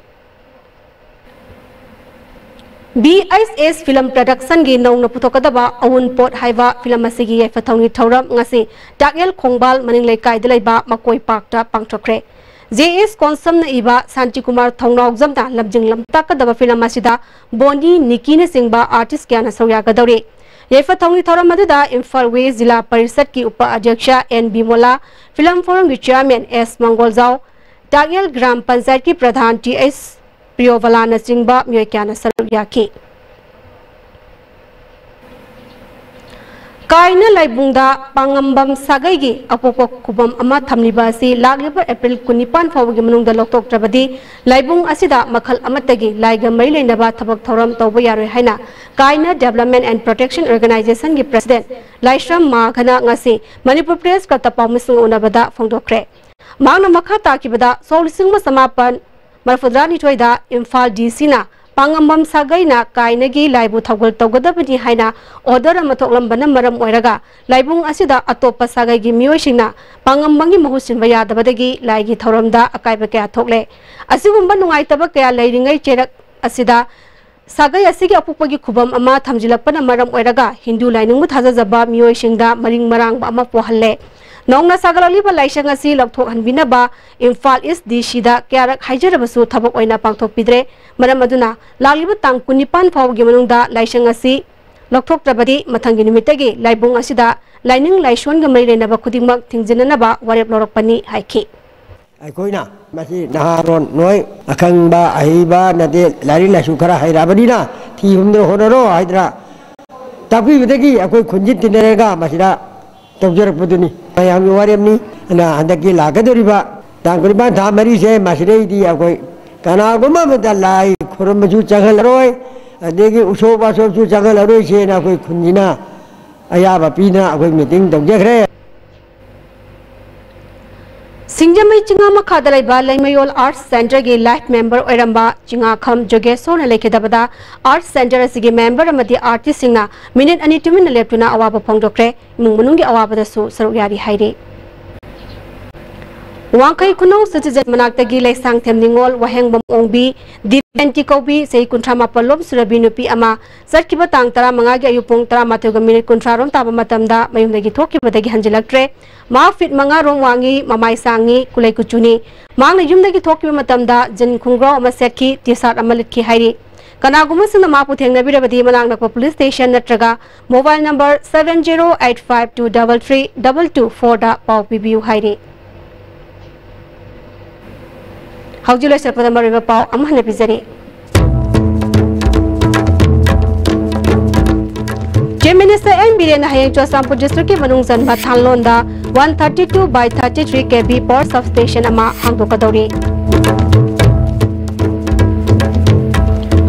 ꯕꯤ ꯑꯩꯆ ꯑꯦꯁ ꯐꯤꯂꯝ ꯄ꯭ꯔꯗꯛꯁꯟꯒꯤ ꯅꯧꯅ ꯄꯨꯊꯣꯛꯀꯗꯕ ꯑꯋꯨꯟꯄꯣꯠ ꯍꯥꯏꯕ ꯐꯤꯂꯝ ꯑꯁꯤꯒꯤ ꯌꯥꯏꯐ ꯊꯧꯅꯤ ꯊꯧꯔꯝ ꯉꯁꯤ ꯇꯥꯛꯌꯦꯜ ꯈꯣꯡꯕꯥꯜ ꯃꯅꯤꯡ ꯂꯩꯀꯥꯏꯗ ꯂꯩꯕ ꯃꯀꯣꯏ ꯄꯥꯔꯛꯇ ꯄꯥꯡꯊꯣꯛꯈ꯭ꯔꯦ꯫ ꯖꯦ ꯑꯦꯁ ꯀꯣꯟꯁꯝꯅ ꯏꯕ ꯁꯥꯟꯇꯤꯀꯨꯃꯥꯔ ꯊꯧꯅꯥꯎꯖꯝꯅ ꯂꯝꯖꯤꯡ ꯂꯝꯇꯥꯛꯀꯗꯕ ꯐꯤꯂꯝ ꯑꯁꯤꯗ ꯕꯣꯅꯤ, ꯅꯤꯀꯤꯅꯆꯤꯡꯕ ꯑꯥꯔꯇꯤꯁ ꯀꯌꯥꯅ ꯁꯔꯨꯛ ꯌꯥꯒꯗꯧꯔꯤ꯫ ꯌꯥꯏꯐ ꯊꯧꯅꯤ ꯊꯧꯔꯝ ꯑꯗꯨꯗ ꯏꯝꯐꯥꯜ ꯋꯦꯁ ꯖꯤꯂꯥ ꯄꯔꯤꯁꯠꯀꯤ ꯎꯄ ꯑꯗ꯭ꯌꯛꯁ ꯑꯦꯟ ꯕꯤꯃꯣꯂꯥ, ꯐꯤꯂꯝ ꯐꯣꯔꯝꯒꯤ ꯆꯤꯌꯥꯔꯃꯦꯟ ꯑꯦꯁ ꯃꯪꯒꯣꯜꯖꯥꯎ, ꯇꯥꯛꯌꯦꯜ ꯒ꯭ꯔꯥꯝ ꯄꯟꯆꯥꯌꯠꯀꯤ ꯄ꯭ꯔꯙꯥꯟ ꯇꯤ ꯑꯩꯆ ꯄ꯭ꯔꯤꯌꯣꯕꯂꯥꯅꯆꯤꯡꯕ ꯃꯤꯑꯣꯏ ꯀꯌꯥꯅ ꯁꯔꯨꯛ ꯌꯥꯈꯤ꯫ ꯀꯥꯏꯅ ꯂꯥꯏꯕꯨꯡꯗ ꯄꯥꯉꯝꯕꯝ ꯁꯥꯒꯩꯒꯤ ꯑꯄꯣꯛꯄ ꯈꯨꯕꯝ ꯑꯃ ꯊꯝꯂꯤꯕ ꯑꯁꯤ ꯂꯥꯛꯂꯤꯕ ꯑꯦꯄ꯭ꯔꯤꯜ ꯀꯨꯟꯅꯤꯄꯥꯟ ꯐꯥꯎꯕꯒꯤ ꯃꯅꯨꯡꯗ ꯂꯧꯊꯣꯛꯇ꯭ꯔꯕꯗꯤ ꯂꯥꯏꯕꯨꯡ ꯑꯁꯤꯗ ꯃꯈꯜ ꯑꯃꯠꯇꯒꯤ ꯂꯥꯏꯒ ꯃꯔꯤ ꯂꯩꯅꯕ ꯊꯕꯛ ꯊꯧꯔꯝ ꯇꯧꯕ ꯌꯥꯔꯣꯏ ꯍꯥꯏꯅ ꯀꯥꯏꯅ Development and Protection Organizationꯒꯤ president ꯂꯥꯏꯁ꯭ꯔꯝ ꯃꯥꯘꯅ ꯉꯁꯤ ꯃꯅꯤꯄꯨꯔ Press Clubꯇ ꯄꯥꯎꯃꯤꯁꯤꯡꯒ ꯎꯅꯕꯗ ꯐꯣꯡꯗꯣꯛꯈ꯭ꯔꯦ꯫ ꯃꯍꯥꯛꯅ ꯃꯈꯥ ꯇꯥꯈꯤꯕꯗ ꯁꯣꯛ ꯂꯤꯁꯤꯡ ꯑꯃ ꯆꯃꯥꯄꯟ ꯃꯔꯤꯐꯨꯇꯔꯥꯅꯤꯊꯣꯏꯗ ꯏꯝꯐꯥꯜ ꯗꯤ ꯁꯤꯅ ꯄꯥꯉꯝꯕꯝ ꯁꯥꯒꯩꯅ ꯀꯥꯏꯅꯒꯤ ꯂꯥꯏꯕꯨ ꯊꯧꯒꯜ ꯇꯧꯒꯗꯕꯅꯤ ꯍꯥꯏꯅ order ꯑꯃ ꯊꯣꯛꯂꯝꯕꯅ ꯃꯔꯝ ꯑꯣꯏꯔꯒ ꯂꯥꯏꯕꯨꯡ ꯑꯁꯤꯗ ꯑꯇꯣꯞꯄ ꯁꯥꯒꯩꯒꯤ ꯃꯤꯑꯣꯏꯁꯤꯡꯅ ꯄꯥꯉꯝꯕꯝꯒꯤ ꯃꯍꯨꯠ ꯁꯤꯟꯕ ꯌꯥꯗꯕꯗꯒꯤ ꯂꯥꯏꯒꯤ ꯊꯧꯔꯝꯗ ꯑꯀꯥꯏꯕ ꯀꯌꯥ ꯊꯣꯛꯂꯦ꯫ ꯑꯁꯤꯒꯨꯝꯕ ꯅꯨꯡꯉꯥꯏꯇꯕ ꯀꯌꯥ ꯂꯩꯔꯤꯉꯩ ꯆꯩꯔꯛ ꯑꯁꯤꯗ ꯁꯥꯒꯩ ꯑꯁꯤꯒꯤ ꯑꯄꯣꯛꯄꯒꯤ ꯈꯨꯕꯝ ꯑꯃ ꯊꯝꯖꯤꯜꯂꯛꯄꯅ ꯃꯔꯝ ꯑꯣꯏꯔꯒ ꯍꯤꯟꯗꯨ ꯂꯥꯏꯅꯤꯡꯕꯨ ꯊꯥꯖꯖꯕ ꯃꯤꯑꯣꯏꯁꯤꯡꯗ ꯃꯔꯤꯡ ꯃꯔꯥꯡꯕ ꯑꯃ ꯄꯣꯛꯍꯜꯂꯦ꯫ ꯅꯧꯅ ꯁꯥꯒꯠꯂꯛꯂꯤꯕ ꯂꯥꯏꯁꯪ ꯑꯁꯤ ꯂꯧꯊꯣꯛꯍꯟꯕꯤꯅꯕ ꯏꯝꯐꯥꯜ ꯏꯁ ꯗꯤ ꯁꯤꯗ ꯀꯌꯥꯔꯛ ꯍꯥꯏꯖꯔꯕꯁꯨ ꯊꯕꯛ ꯑꯣꯏꯅ ꯄꯥꯡꯊꯣꯛꯄꯤꯗ꯭ꯔꯦ꯫ ꯃꯔꯝ ꯑꯗꯨꯅ ꯂꯥꯛꯂꯤꯕ ꯇꯥꯡ ꯀꯨꯟꯅꯤꯄꯥꯟ ꯐꯥꯎꯕꯒꯤ ꯃꯅꯨꯡꯗ ꯂꯥꯏꯁꯪ ꯑꯁꯤ ꯂꯧꯊꯣꯛꯇ꯭ꯔꯕꯗꯤ ꯃꯊꯪꯒꯤ ꯅꯨꯃꯤꯠꯇꯒꯤ ꯂꯥꯏꯕꯨꯡ ꯑꯁꯤꯗ ꯂꯥꯏꯅꯤꯡ ꯂꯥꯏꯁꯣꯟꯒ ꯃꯔꯤ ꯂꯩꯅꯕ ꯈꯨꯗꯤꯡꯃꯛ ꯊꯤꯡꯖꯤꯟꯅꯅꯕ ꯋꯥꯔꯦꯞ ꯂꯧꯔꯛꯄꯅꯤ ꯍꯥꯏꯈꯤ꯫ ꯑꯩꯈꯣꯏꯅ ꯃꯁꯤ ꯅꯍꯥꯔꯣꯟ ꯅꯣꯏ ꯑꯈꯪꯕ ꯑꯍꯩꯕ ꯅꯠꯇꯦ, ꯂꯥꯏꯔꯤꯛ ꯂꯥꯏꯁꯨ ꯈꯔ ꯍꯩꯔꯛꯑꯕꯅꯤꯅ ꯊꯤ ꯍꯨꯝꯗꯅ ꯍꯣꯠꯅꯔꯣ ꯍꯥꯏꯗꯅ ꯇꯥꯛꯄꯤꯕꯗꯒꯤ ꯑꯩꯈꯣꯏ ꯈꯨꯟꯁꯤ ꯇꯤꯟꯅꯔꯒ ꯃꯁꯤꯗ ꯇꯧꯖꯔꯛꯄꯗꯨꯅꯤ꯫ ꯃꯌꯥꯝꯒꯤ ꯋꯥꯔꯦꯞꯅꯤ꯫ ꯑꯗꯨꯅ ꯍꯟꯗꯛꯀꯤ ꯂꯥꯛꯀꯗꯧꯔꯤꯕ ꯇꯥꯡ ꯀꯨꯟꯅꯤꯄꯥꯟ ꯊꯥ ꯃꯔꯤꯁꯦ ꯃꯁꯤꯗꯩꯗꯤ ꯑꯩꯈꯣꯏ ꯀꯅꯥꯒꯨꯝꯕ ꯑꯃꯠꯇ ꯂꯥꯏ ꯈꯨꯔꯨꯝꯕꯁꯨ ꯆꯪꯍꯜꯂꯔꯣꯏ, ꯑꯗꯒꯤ ꯎꯁꯣꯞ ꯋꯥꯁꯣꯞꯁꯨ ꯆꯪꯍꯜꯂꯔꯣꯏꯁꯦꯅ ꯑꯩꯈꯣꯏ ꯈꯨꯟꯁꯤꯅ ꯑꯌꯥꯕ ꯄꯤꯗꯅ ꯑꯩꯈꯣꯏ meeting ꯇꯧꯖꯈ꯭ꯔꯦ꯫ ꯁꯤꯡꯖꯃꯩ ꯆꯤꯡꯉꯥ ꯃꯈꯥꯗ ꯂꯩꯕ ꯂꯩꯃꯌꯣꯜ ꯑꯥꯔꯠꯁ ꯁꯦꯟꯇꯔꯒꯤ ꯂꯥꯏꯐ ꯃꯦꯝꯕꯔ ꯑꯣꯏꯔꯝꯕ ꯆꯤꯡꯉꯥꯈꯝ ꯖꯣꯒꯦꯁꯣꯔꯅ ꯂꯩꯈꯤꯗꯕꯗ ꯑꯥꯔꯠꯁ ꯁꯦꯟꯇꯔ ꯑꯁꯤꯒꯤ ꯃꯦꯝꯕꯔ ꯑꯃꯗꯤ ꯑꯥꯔꯇꯤꯁꯁꯤꯡꯅ ꯃꯤꯅꯤꯠ ꯑꯅꯤ ꯇꯨꯃꯤꯟꯅ ꯂꯦꯞꯇꯨꯅ ꯑꯋꯥꯕ ꯐꯣꯡꯗꯣꯛꯈ꯭ꯔꯦ꯫ ꯏꯃꯨꯡ ꯃꯅꯨꯡꯒꯤ ꯑꯋꯥꯕꯗꯁꯨ ꯁꯔꯨꯛ ꯌꯥꯔꯤ ꯍꯥꯏꯔꯤ꯫ ꯋꯥꯡꯈꯩ ꯈꯨꯅꯧ ꯁꯤꯇꯤꯖꯦꯟ ꯃꯅꯥꯛꯇꯒꯤ ꯂꯩꯁꯥꯡꯊꯦꯝ ꯅꯤꯉꯣꯜ, ꯋꯥꯍꯦꯡꯕꯝ ꯑꯣꯡꯕꯤ, ꯗꯤꯕꯦꯟꯇꯤ ꯀꯧꯕꯤ, ꯆꯍꯤ ꯀꯨꯟꯊ꯭ꯔꯥ ꯃꯥꯄꯜ ꯂꯣꯝ ꯁꯨꯔꯕꯤ ꯅꯨꯄꯤ ꯑꯃ ꯆꯠꯈꯤꯕ ꯇꯥꯡ ꯇꯔꯥꯃꯉꯥꯒꯤ ꯑꯌꯨꯛ ꯄꯨꯡ ꯇꯔꯥꯃꯥꯊꯣꯏꯒ ꯃꯤꯅꯤꯠ ꯀꯨꯟꯊ꯭ꯔꯥ ꯔꯣꯝ ꯇꯥꯕ ꯃꯇꯝꯗ ꯃꯌꯨꯝꯗꯒꯤ ꯊꯣꯛꯈꯤꯕꯗꯒꯤ ꯍꯟꯖꯤꯜꯂꯛꯇ꯭ꯔꯦ꯫ ꯃꯍꯥꯛ ꯐꯤꯠ ꯃꯉꯥ ꯔꯣꯝ ꯋꯥꯡꯉꯤ, ꯃꯃꯥꯏ ꯁꯥꯡꯉꯤ, ꯀꯨꯂꯩ ꯀꯨꯆꯨꯅꯤ꯫ ꯃꯍꯥꯛꯅ ꯌꯨꯝꯗꯒꯤ ꯊꯣꯛꯈꯤꯕ ꯃꯇꯝꯗ ꯖꯤꯟ ꯈꯣꯡꯒ꯭ꯔꯥꯎ ꯑꯃ ꯁꯦꯠꯈꯤ, ꯇꯤ ꯁꯥꯔꯠ ꯑꯃ ꯂꯤꯠꯈꯤ ꯍꯥꯏꯔꯤ꯫ ꯀꯅꯥꯒꯨꯝꯕꯁꯤꯡꯅ ꯃꯍꯥꯛꯄꯨ ꯊꯦꯡꯅꯕꯤꯔꯕꯗꯤ ꯃꯅꯥꯛ ꯅꯛꯄ ꯄꯨꯂꯤꯁ ꯁ꯭ꯇꯦꯁꯟ ꯅꯠꯇ꯭ꯔꯒ mobile number seven zero eight five two double three double two four ꯗ ꯄꯥꯎ ꯄꯤꯕꯤꯌꯨ ꯍꯥꯏꯔꯤ꯫ ꯍꯧꯖꯤꯛ ꯂꯣꯏꯁꯤꯜꯂꯛꯄꯗ ꯃꯔꯨꯑꯣꯏꯕ ꯄꯥꯎ ꯑꯃꯨꯛ ꯍꯟꯅ ꯄꯤꯖꯔꯤ꯫ Chief Minister ꯑꯦꯟ ꯕꯤꯔꯦꯟꯅ ꯍꯌꯦꯡ ꯆꯨꯔꯆꯥꯟꯄꯨꯔ district ꯀꯤ ꯃꯅꯨꯡ ꯆꯟꯕ ꯊꯥꯡꯂꯣꯟꯗ one thirty two by thirty three K V power substation ꯑꯃ ꯍꯥꯡꯗꯣꯛꯀꯗꯧꯔꯤ꯫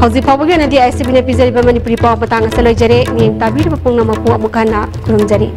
ꯍꯧꯖꯤꯛ ꯐꯥꯎꯕꯒꯤ ꯑꯣꯏꯅꯗꯤ ꯑꯥꯏ ꯑꯦꯁ ꯁꯤ ꯕꯤꯅ ꯄꯤꯖꯔꯤꯕ ꯃꯅꯤꯄꯨꯔꯤ ꯄꯥꯎ ꯃꯇꯥꯡ ꯑꯁꯤꯗ ꯂꯣꯏꯖꯔꯦ꯫ ꯃꯤꯠꯌꯦꯡ ꯇꯥꯕꯤꯔꯤꯕ ꯄꯨꯝꯅꯃꯛꯄꯨ ꯑꯃꯨꯛ ꯍꯟꯅ ꯈꯨꯔꯨꯝꯖꯔꯤ꯫